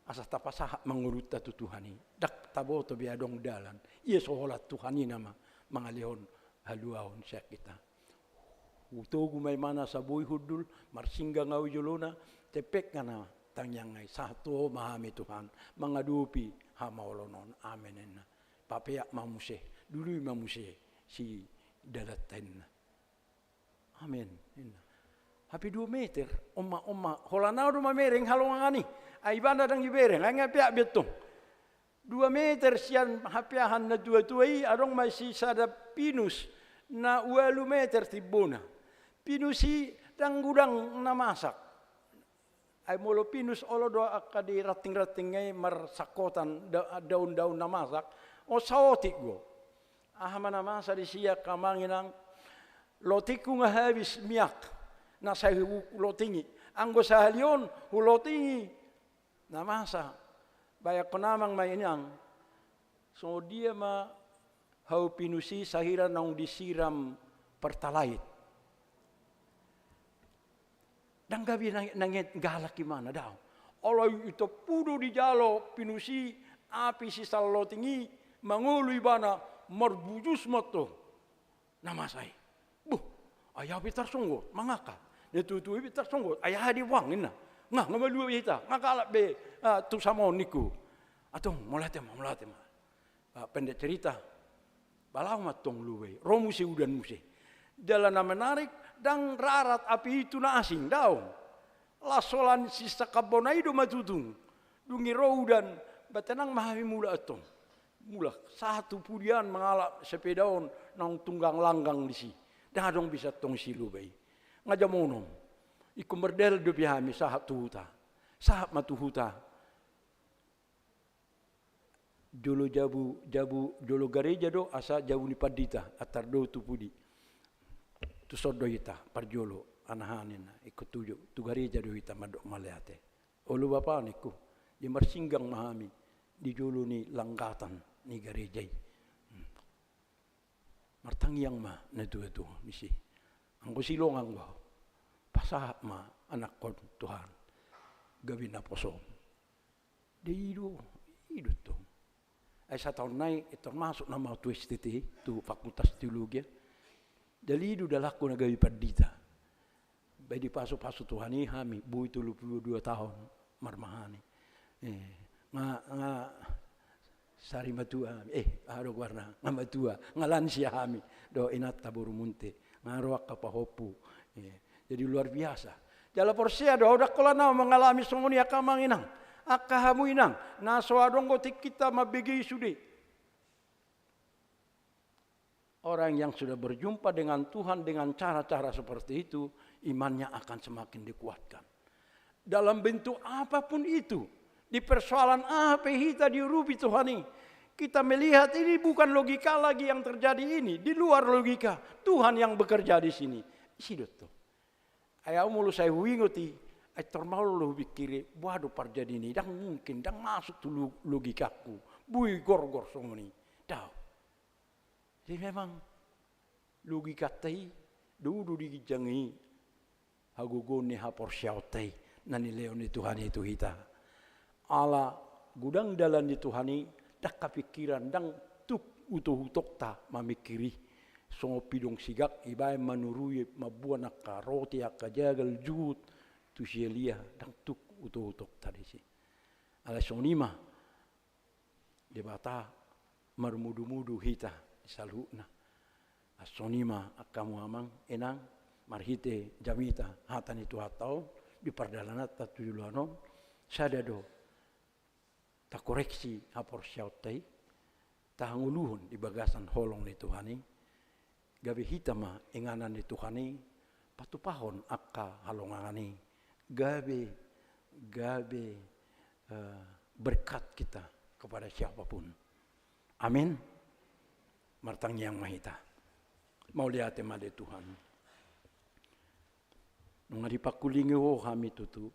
Asa tapasahat ma ngolunta tu Tuhan i. Ndang taboto be adong dalan. Ia so holan Tuhan i nama mangalehon haluaon sian hita. Hutogu ma imana asa boi hundul, marsinggang au di jolona, tepek nga na tangiang i, sahat tu Ho ma hami Tuhan, mangadopi hamaolon on. Amen, ninna. Papeak ma muse, dului ma muse si dalanta, ninna. Amen, ninna. Hape dua meter, on ma, on ma, holan au do mamereng halongangan i, ai ibana ndang ibereng, ai nga peak be tong. Dua meter sian hapeahan na tuatua i, adong ma disi sada pinus na ualu meter timbona. Pinus i ndang godang na masak. Ai molo pinus olo do angka di ranting-ranting i marsangkotan da-, daun-daun na masak, on saotik do. Aha ma na masa disi angka amang inang, lotingku nga habis miak na sai hulotingi. Anggo sahali on hulotingi na masa, bayangkon amang ma inang, songon dia ma hau pinus i sahira naung disiram Pertalite. Ndang gabe nang-, nanget galak imana, daong. Alai itompu do dijalo pinus i, api sisalloting i, mangolu ibana, marbujus ma tong na masa i. Buh, ai au pe tarsonggot mangangkat. Na tuatua i pe tarsonggot, ai aha dibuang, ninna. Nga, nga malua be hita, nga galak be, ah, tu sama on, ningku. Antong, mauliate ma, mauliate ma. Ah, pendek cerita, ba laho ma tong loba i, ro muse udan muse. Jala na menarik, ndang rarat api i tu na asing, daong. Las holan sisangkap bona i do matutung. Dung i ro udan, ba tenang ma hami mulak antong. Mulak, sahat tu pudian mangalap sepeda on, naung tunggang langgang disi. Ndang adong bisa tong si loba i. Nga jam onom. Ingkon mardalan dope hami sahat tu huta. Sahat ma tu huta. Jolo jabu, jabu, jolo gareja do, asa jabu ni pandita, antar do tu pudi. Tuson do hita, parjolo, anaha ninna, ingkon tu jo, tu gareja do hita mandok mauliate. Olo bapa, ningku, di marsinggang ma hami, di jolo ni langgatan ni gareja i. Hmm. Martangiang ma na tuatua disi. Anggo silongan do, pasahat ma anakkon Tuhan gabe naposom. Dia i do, i do tong. Ai sataon nai, eh, termasuk nama tu S T T, tu Fakultas Teologia. Jadi i do dalanku na gabe pandita. Baen dipasupasu Tuhan i hami, boi tolu pulu dua taon marmahani. Eh, nga, nga sari matua hami, eh, aha do goarna, nga matua, nga lansia hami dohot inanta boru Munthe, nga ro angka pahompu. Eh, jadi luar biasa. Jala porsea do au, ndang holan au mangalami songon i angka amang inang, angka hamu inang, na so adong do tingkinta mambege i sude. Orang yang sudah berjumpa dengan Tuhan dengan cara-cara seperti itu, imannya akan semakin dikuatkan. Dalam bentuk apapun itu, di persoalan apa hita diurupi Tuhan ini, kita melihat ini bukan logika lagi yang terjadi ini, di luar logika. Tuhan yang bekerja di sini. Isi do tong. Ai au molo sai huingot i, ai tor maol do hupikiri, boha do parjadian i, ndang mungkin, ndang masuk tu lo-, logikangku, boi gorgor songon i. Daong. Jadi memang logikanta i, do, do di ginjang i, hagogoon ni haporseaonta i, na nilehon ni Tuhan i tu hita. Ala godang dalan ni Tuhan i, ndang hapingkiran, ndang tuk utoutokta mamingkiri. Songon pidong sigak ibaen manurui mamboan angka roti, angka jagal, juhut, tu si Elia, ndang tuk utoutokta disi. Alai songon i ma, Debata marmudumudu hita saluhutna. Songon i ma angka hamu amang inang, marhite jamita hata ni Tuhanta on, di pardalananta tu joloan on, sada do takoreksi haporseaonta i, tahangoluhon di bagasan holong ni Tuhan i, gabe hita ma inganan ni Tuhan i, patupahon angka halongangan i, gabe, gabe, eh, berkat kita kepada siapapun. Amin. Martangiang ma hita. Mauliate ma di Tuhan. Nunga dipangkulingi Ho hami tutu.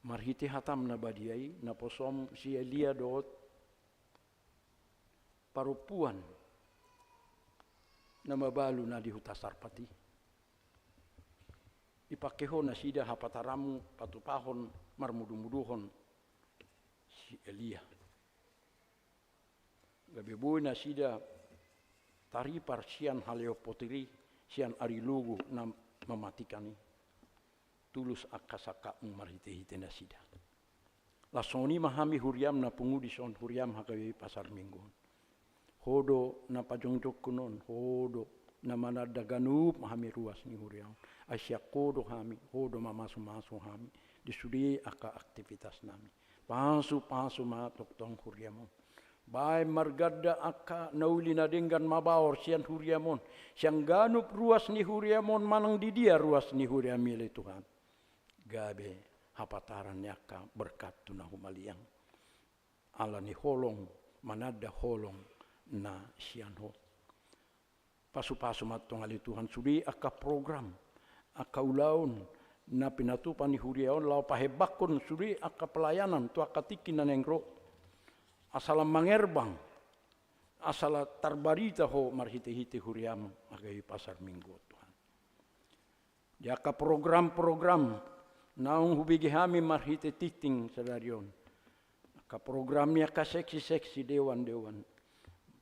Marhite hataM na badia i, naposoM si Elia dohot parompuan na mabalu na di huta Sarpat i. Dipangke Ho nasida hapataranMu patupahon, marmudumuduhon si Elia. Gabe boi nasida taripar sian haleon potir i, sian ari logo na mamatikan i. Tulus angka sangkapMu marhitehite nasida. Laos songon i ma hami huriaM na pungu dison, huriaM H K B P Pasar Minggu on. Ho do na pajongjongkon on, Ho do na mananda ganup hami ruas ni huria on. Ai sian Ho do hami, Ho do mamasumasu hami di sude angka aktivitasnami. Pasupasu ma tongtong huriaM on. Baen marganda angka na uli na denggan mabaor sian huriaM on, sian ganup ruas ni huriaM on manang di dia ruas ni huriaM i ale Tuhan. Gabe hapataran ni angka berkat tu na humaliang. Ala ni holong, mananda holong na sian Ho. Pasupasu ma tongtong ale Tuhan sude angka program, angka ulaon na pinatupa ni huria on laho pahembangkon sude angka pelayanan tu angka tingki na naeng ro. Asa lam mangerbang, asa lam tarbarita Ho marhitehite huriaM H K B P Pasar Minggu on Tuhan. Di angka program-program naung hubege hami marhite tingting sadari on. Angka program ni angka seksi-seksi, dewan-dewan.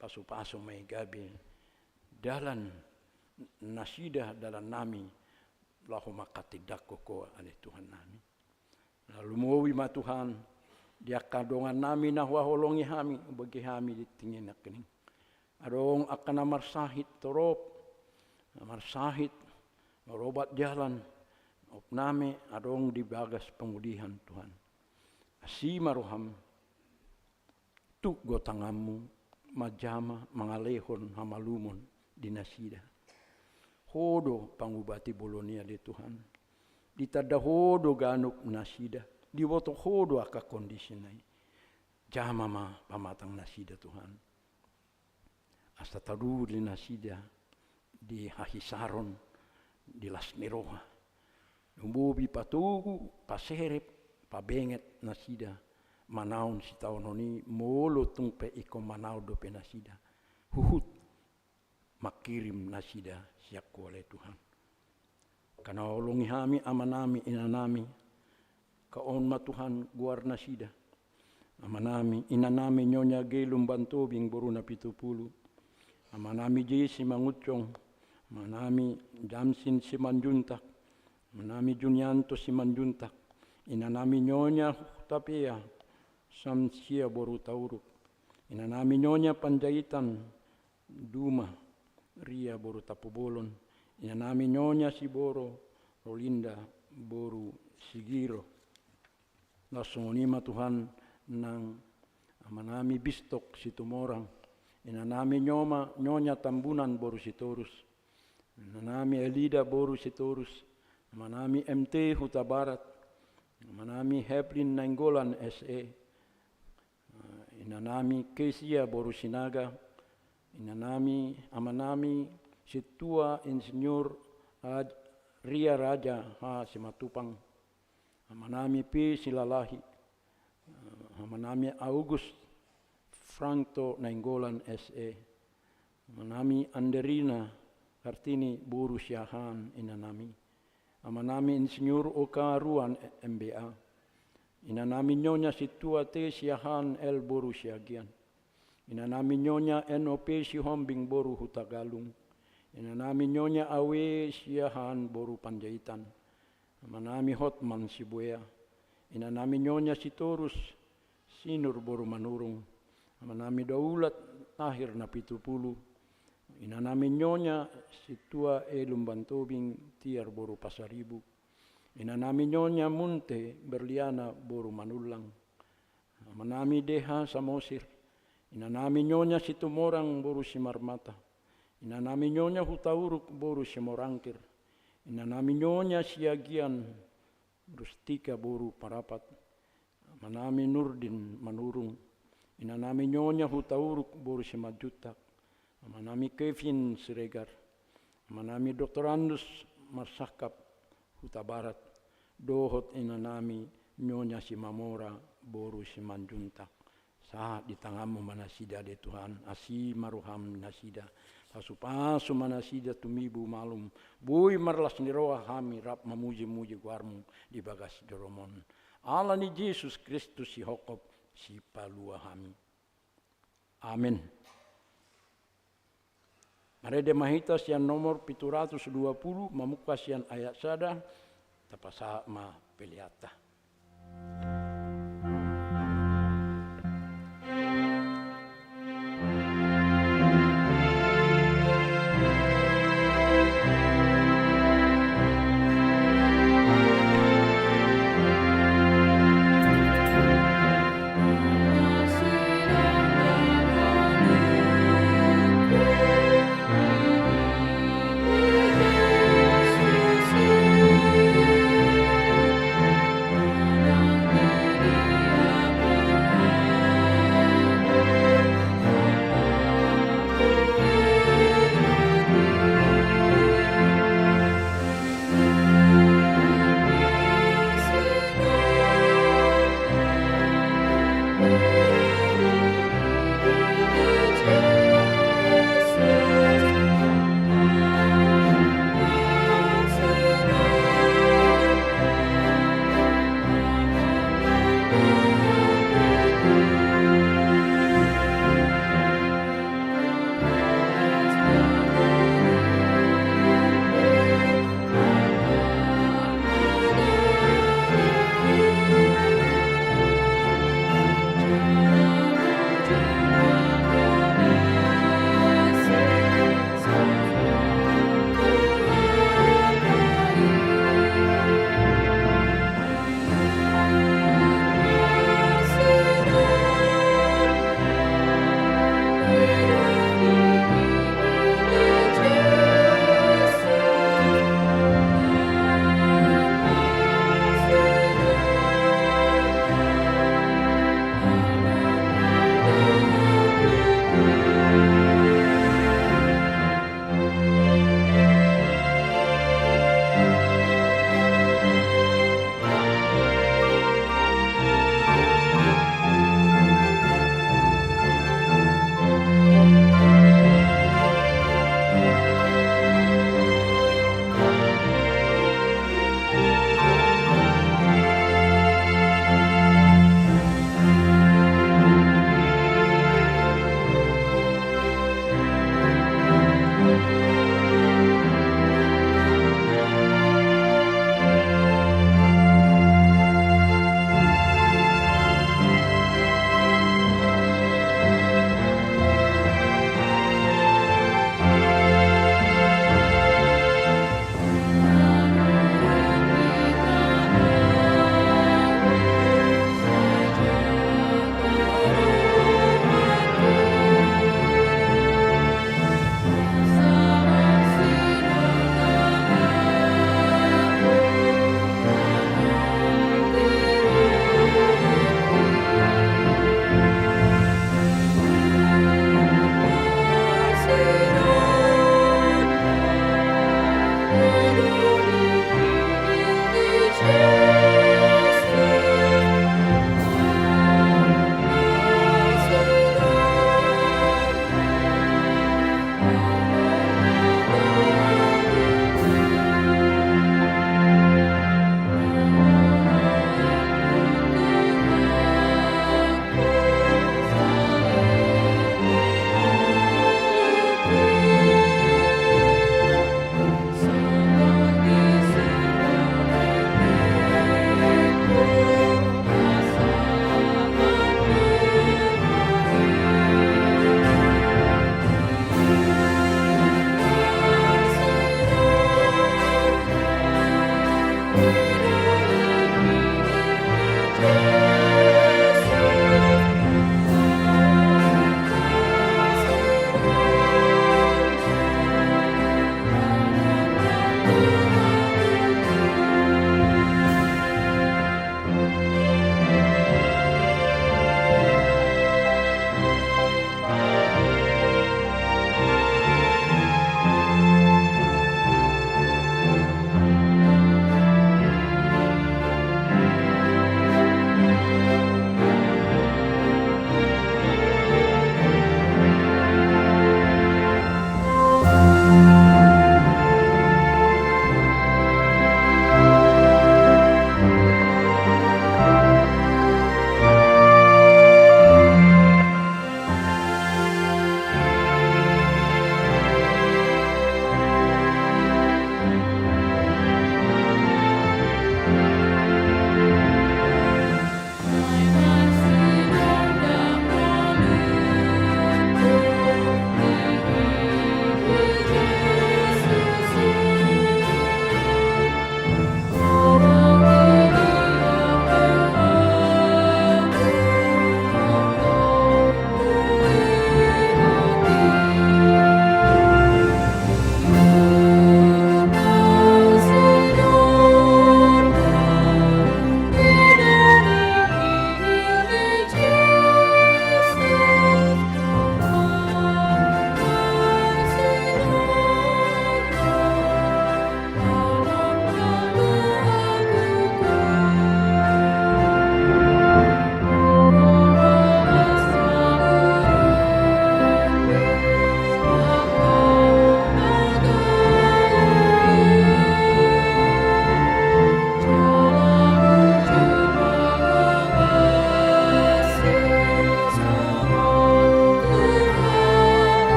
Pasupasu ma i gabe dalan nasida dalannami laho manghatindanghon Ho ale Tuhannami. Lalu lumobi ma Tuhan, di angka dongannami na huhaholongi hami, hubege hami di tingki na nangkining. Adong angka na marsahit torop, na marsahit, marobat jalan, opnami adong di bagas pamulihan Tuhan. Asi ma rohaM, tuk do tanganMu, manjama mangalehon hamalumon di nasida. Ho do pangubati bolon i ale Tuhan. Ditanda Ho do ganup nasida. Diboto Ho do angka kondisina i. Jama ma pamatang nasida Tuhan. Asa taduli nasida di hahisaron, di las ni roha. Lumobi patogu, paserep, pabenget nasida manaon sitaonon i, molo tung pe ingkon manaon dope nasida. huhut mangkirim nasida sian Ho ale Tuhan. Angka na holongi hami amanami inanami, angka on ma Tuhan goar nasida. Amanami inanami Nyonya Gelung Bantobing boru Napitupulu, amanami Jesi Mangunsong, amanami Jamsin Simanjuntak, amanami Junianto Simanjuntak, inanami Nyonya Hutapea Samsia boru Tauruk, inanami Nyonya Panjaitan Duma Ria boru Tampubolon, inanami Nyonya Siboro Rolinda boru Sigiro. Laos songon i ma Tuhan nang amanami Bistok Situmorang, inanami Nyoma, Nyonya Tambunan boru Sitorus, inanami Elida boru Sitorus, amanami M T Hutabarat, amanami Heplin Nainggolan S E, inanami Kesia boru Sinaga, inanami, amanami Sintua Insinyur Raj-, Ria Raja H Simatupang, amanami P Silalahi, amanami August Franto Nainggolan S E, amanami Anderina Kartini boru Siahaan inanami, amanami Insinyur Oka Ruan M B A, inanami Nyonya Sintua T Siahaan L boru Siagian, inanami Nyonya N O P Sihombing boru Hutagalung, inanami Nyonya Awe Siahaan boru Panjaitan, amanami Hotman Sibuea, inanami Nyonya Sitorus Sinur boru Manurung, amanami Daulat Tahir Napitupulu, inanami Nyonya Sintua Elung Bantobing Tiar boru Pasaribu, inanami Nyonya Munte Berliana boru Manullang, amanami D H Samosir, inanami Nyonya Situmorang boru Simarmata, inanami Nyonya Hutauruk boru Simorangkir, inanami Nyonya Siagian Rustika boru Parapat, amanami Nurdin Manurung, inanami Nyonya Hutauruk boru Simanjuntak, amanami Kevin Siregar, amanami Doktorandus Marsangkap Hutabarat, dohot inanami Nyonya Simamora boru Simanjuntak. Sahat di tanganmu ma nasida ale Tuhan, asi ma roham nasida. Pasupasu ma nasida tumibu malum, boi marlas ni roha hami rap mamujimuji goarmu di bagas joro on. Ala ni Jesus Kristus sihophop, sipalua hami. Amen. Marende ma hita sian nomor pitu ratus dua pulu, mamungka sian ayat sada, tapasahat ma peleanta.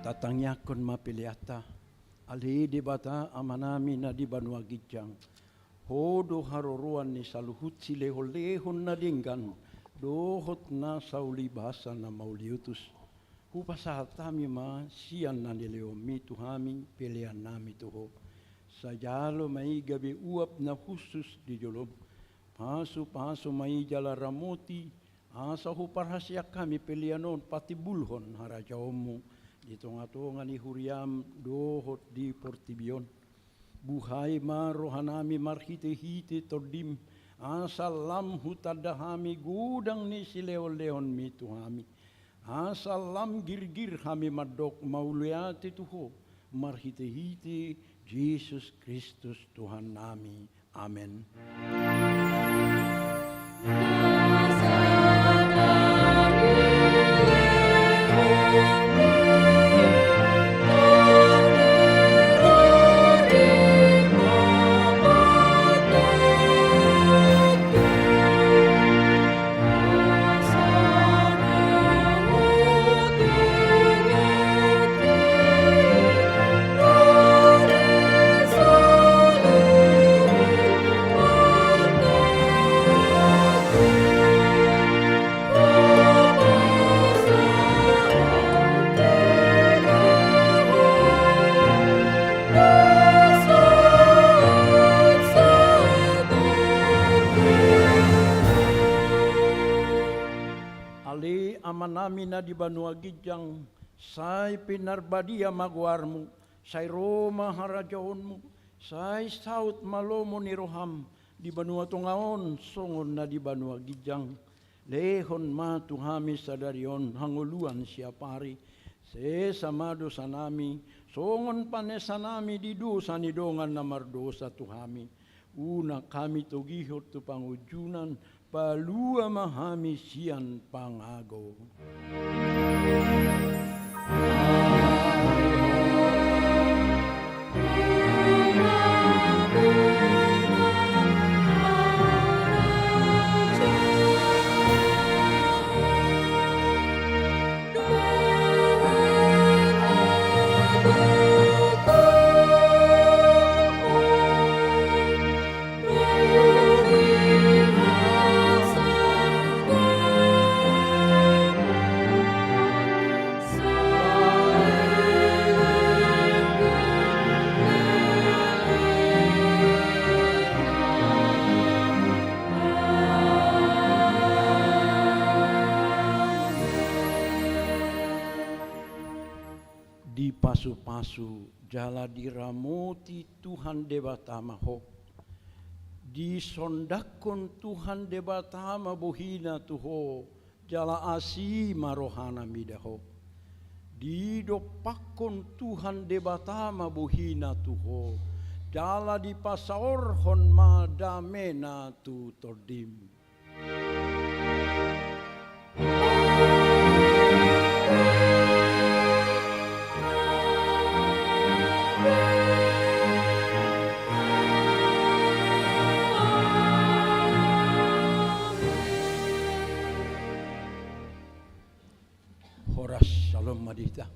Tatangiangkon ma peleanta. Ale Debata Amanami na di banua ginjang, Ho do haroroan ni saluhut silehonlehon na denggan dohot na saulibasa na mauliutus. Hupasahat hami ma sian na nilehonmi tu hami peleannami tu Ho. Sai jalo ma i gabe uap na hushus di jolom. Pasupasu ma i jala ramoti, asa huparhaseang hami pelean on patimbulhon harajaonmu di tongatonga ni huriam dohot di portibi on. Buhai ma rohanami marhitehite Tondim, asa lam hutanda hami godang ni silehonlehonmi tu hami, asa lam girgir hami mandok mauliate tu Ho, marhitehite Jesus Kristus Tuhannami. Amen. Amanami na di banua ginjang, sai pinarbadia ma goarmu, sai ro ma harajaonmu, sai saut ma lomo ni roham, di banua tonga on songon na di banua ginjang. Lehon ma tu hami sadari on hangoluan siapari. Sesa ma dosanami, songon panesanami di dosa ni dongan na mardosa tu hami. Unang hami togihon tu pangunjunan, palua ma hami sian pangago. Dipasupasu jala diramoti Tuhan Debata ma ho. Disondanghon Tuhan Debata ma bohina tu ho, jala asi ma rohana mida ho. Didompakhon Tuhan Debata ma bohina tu ho, jala dipasaorhon ma damena tu tondim. Horas, syalom ma di hita.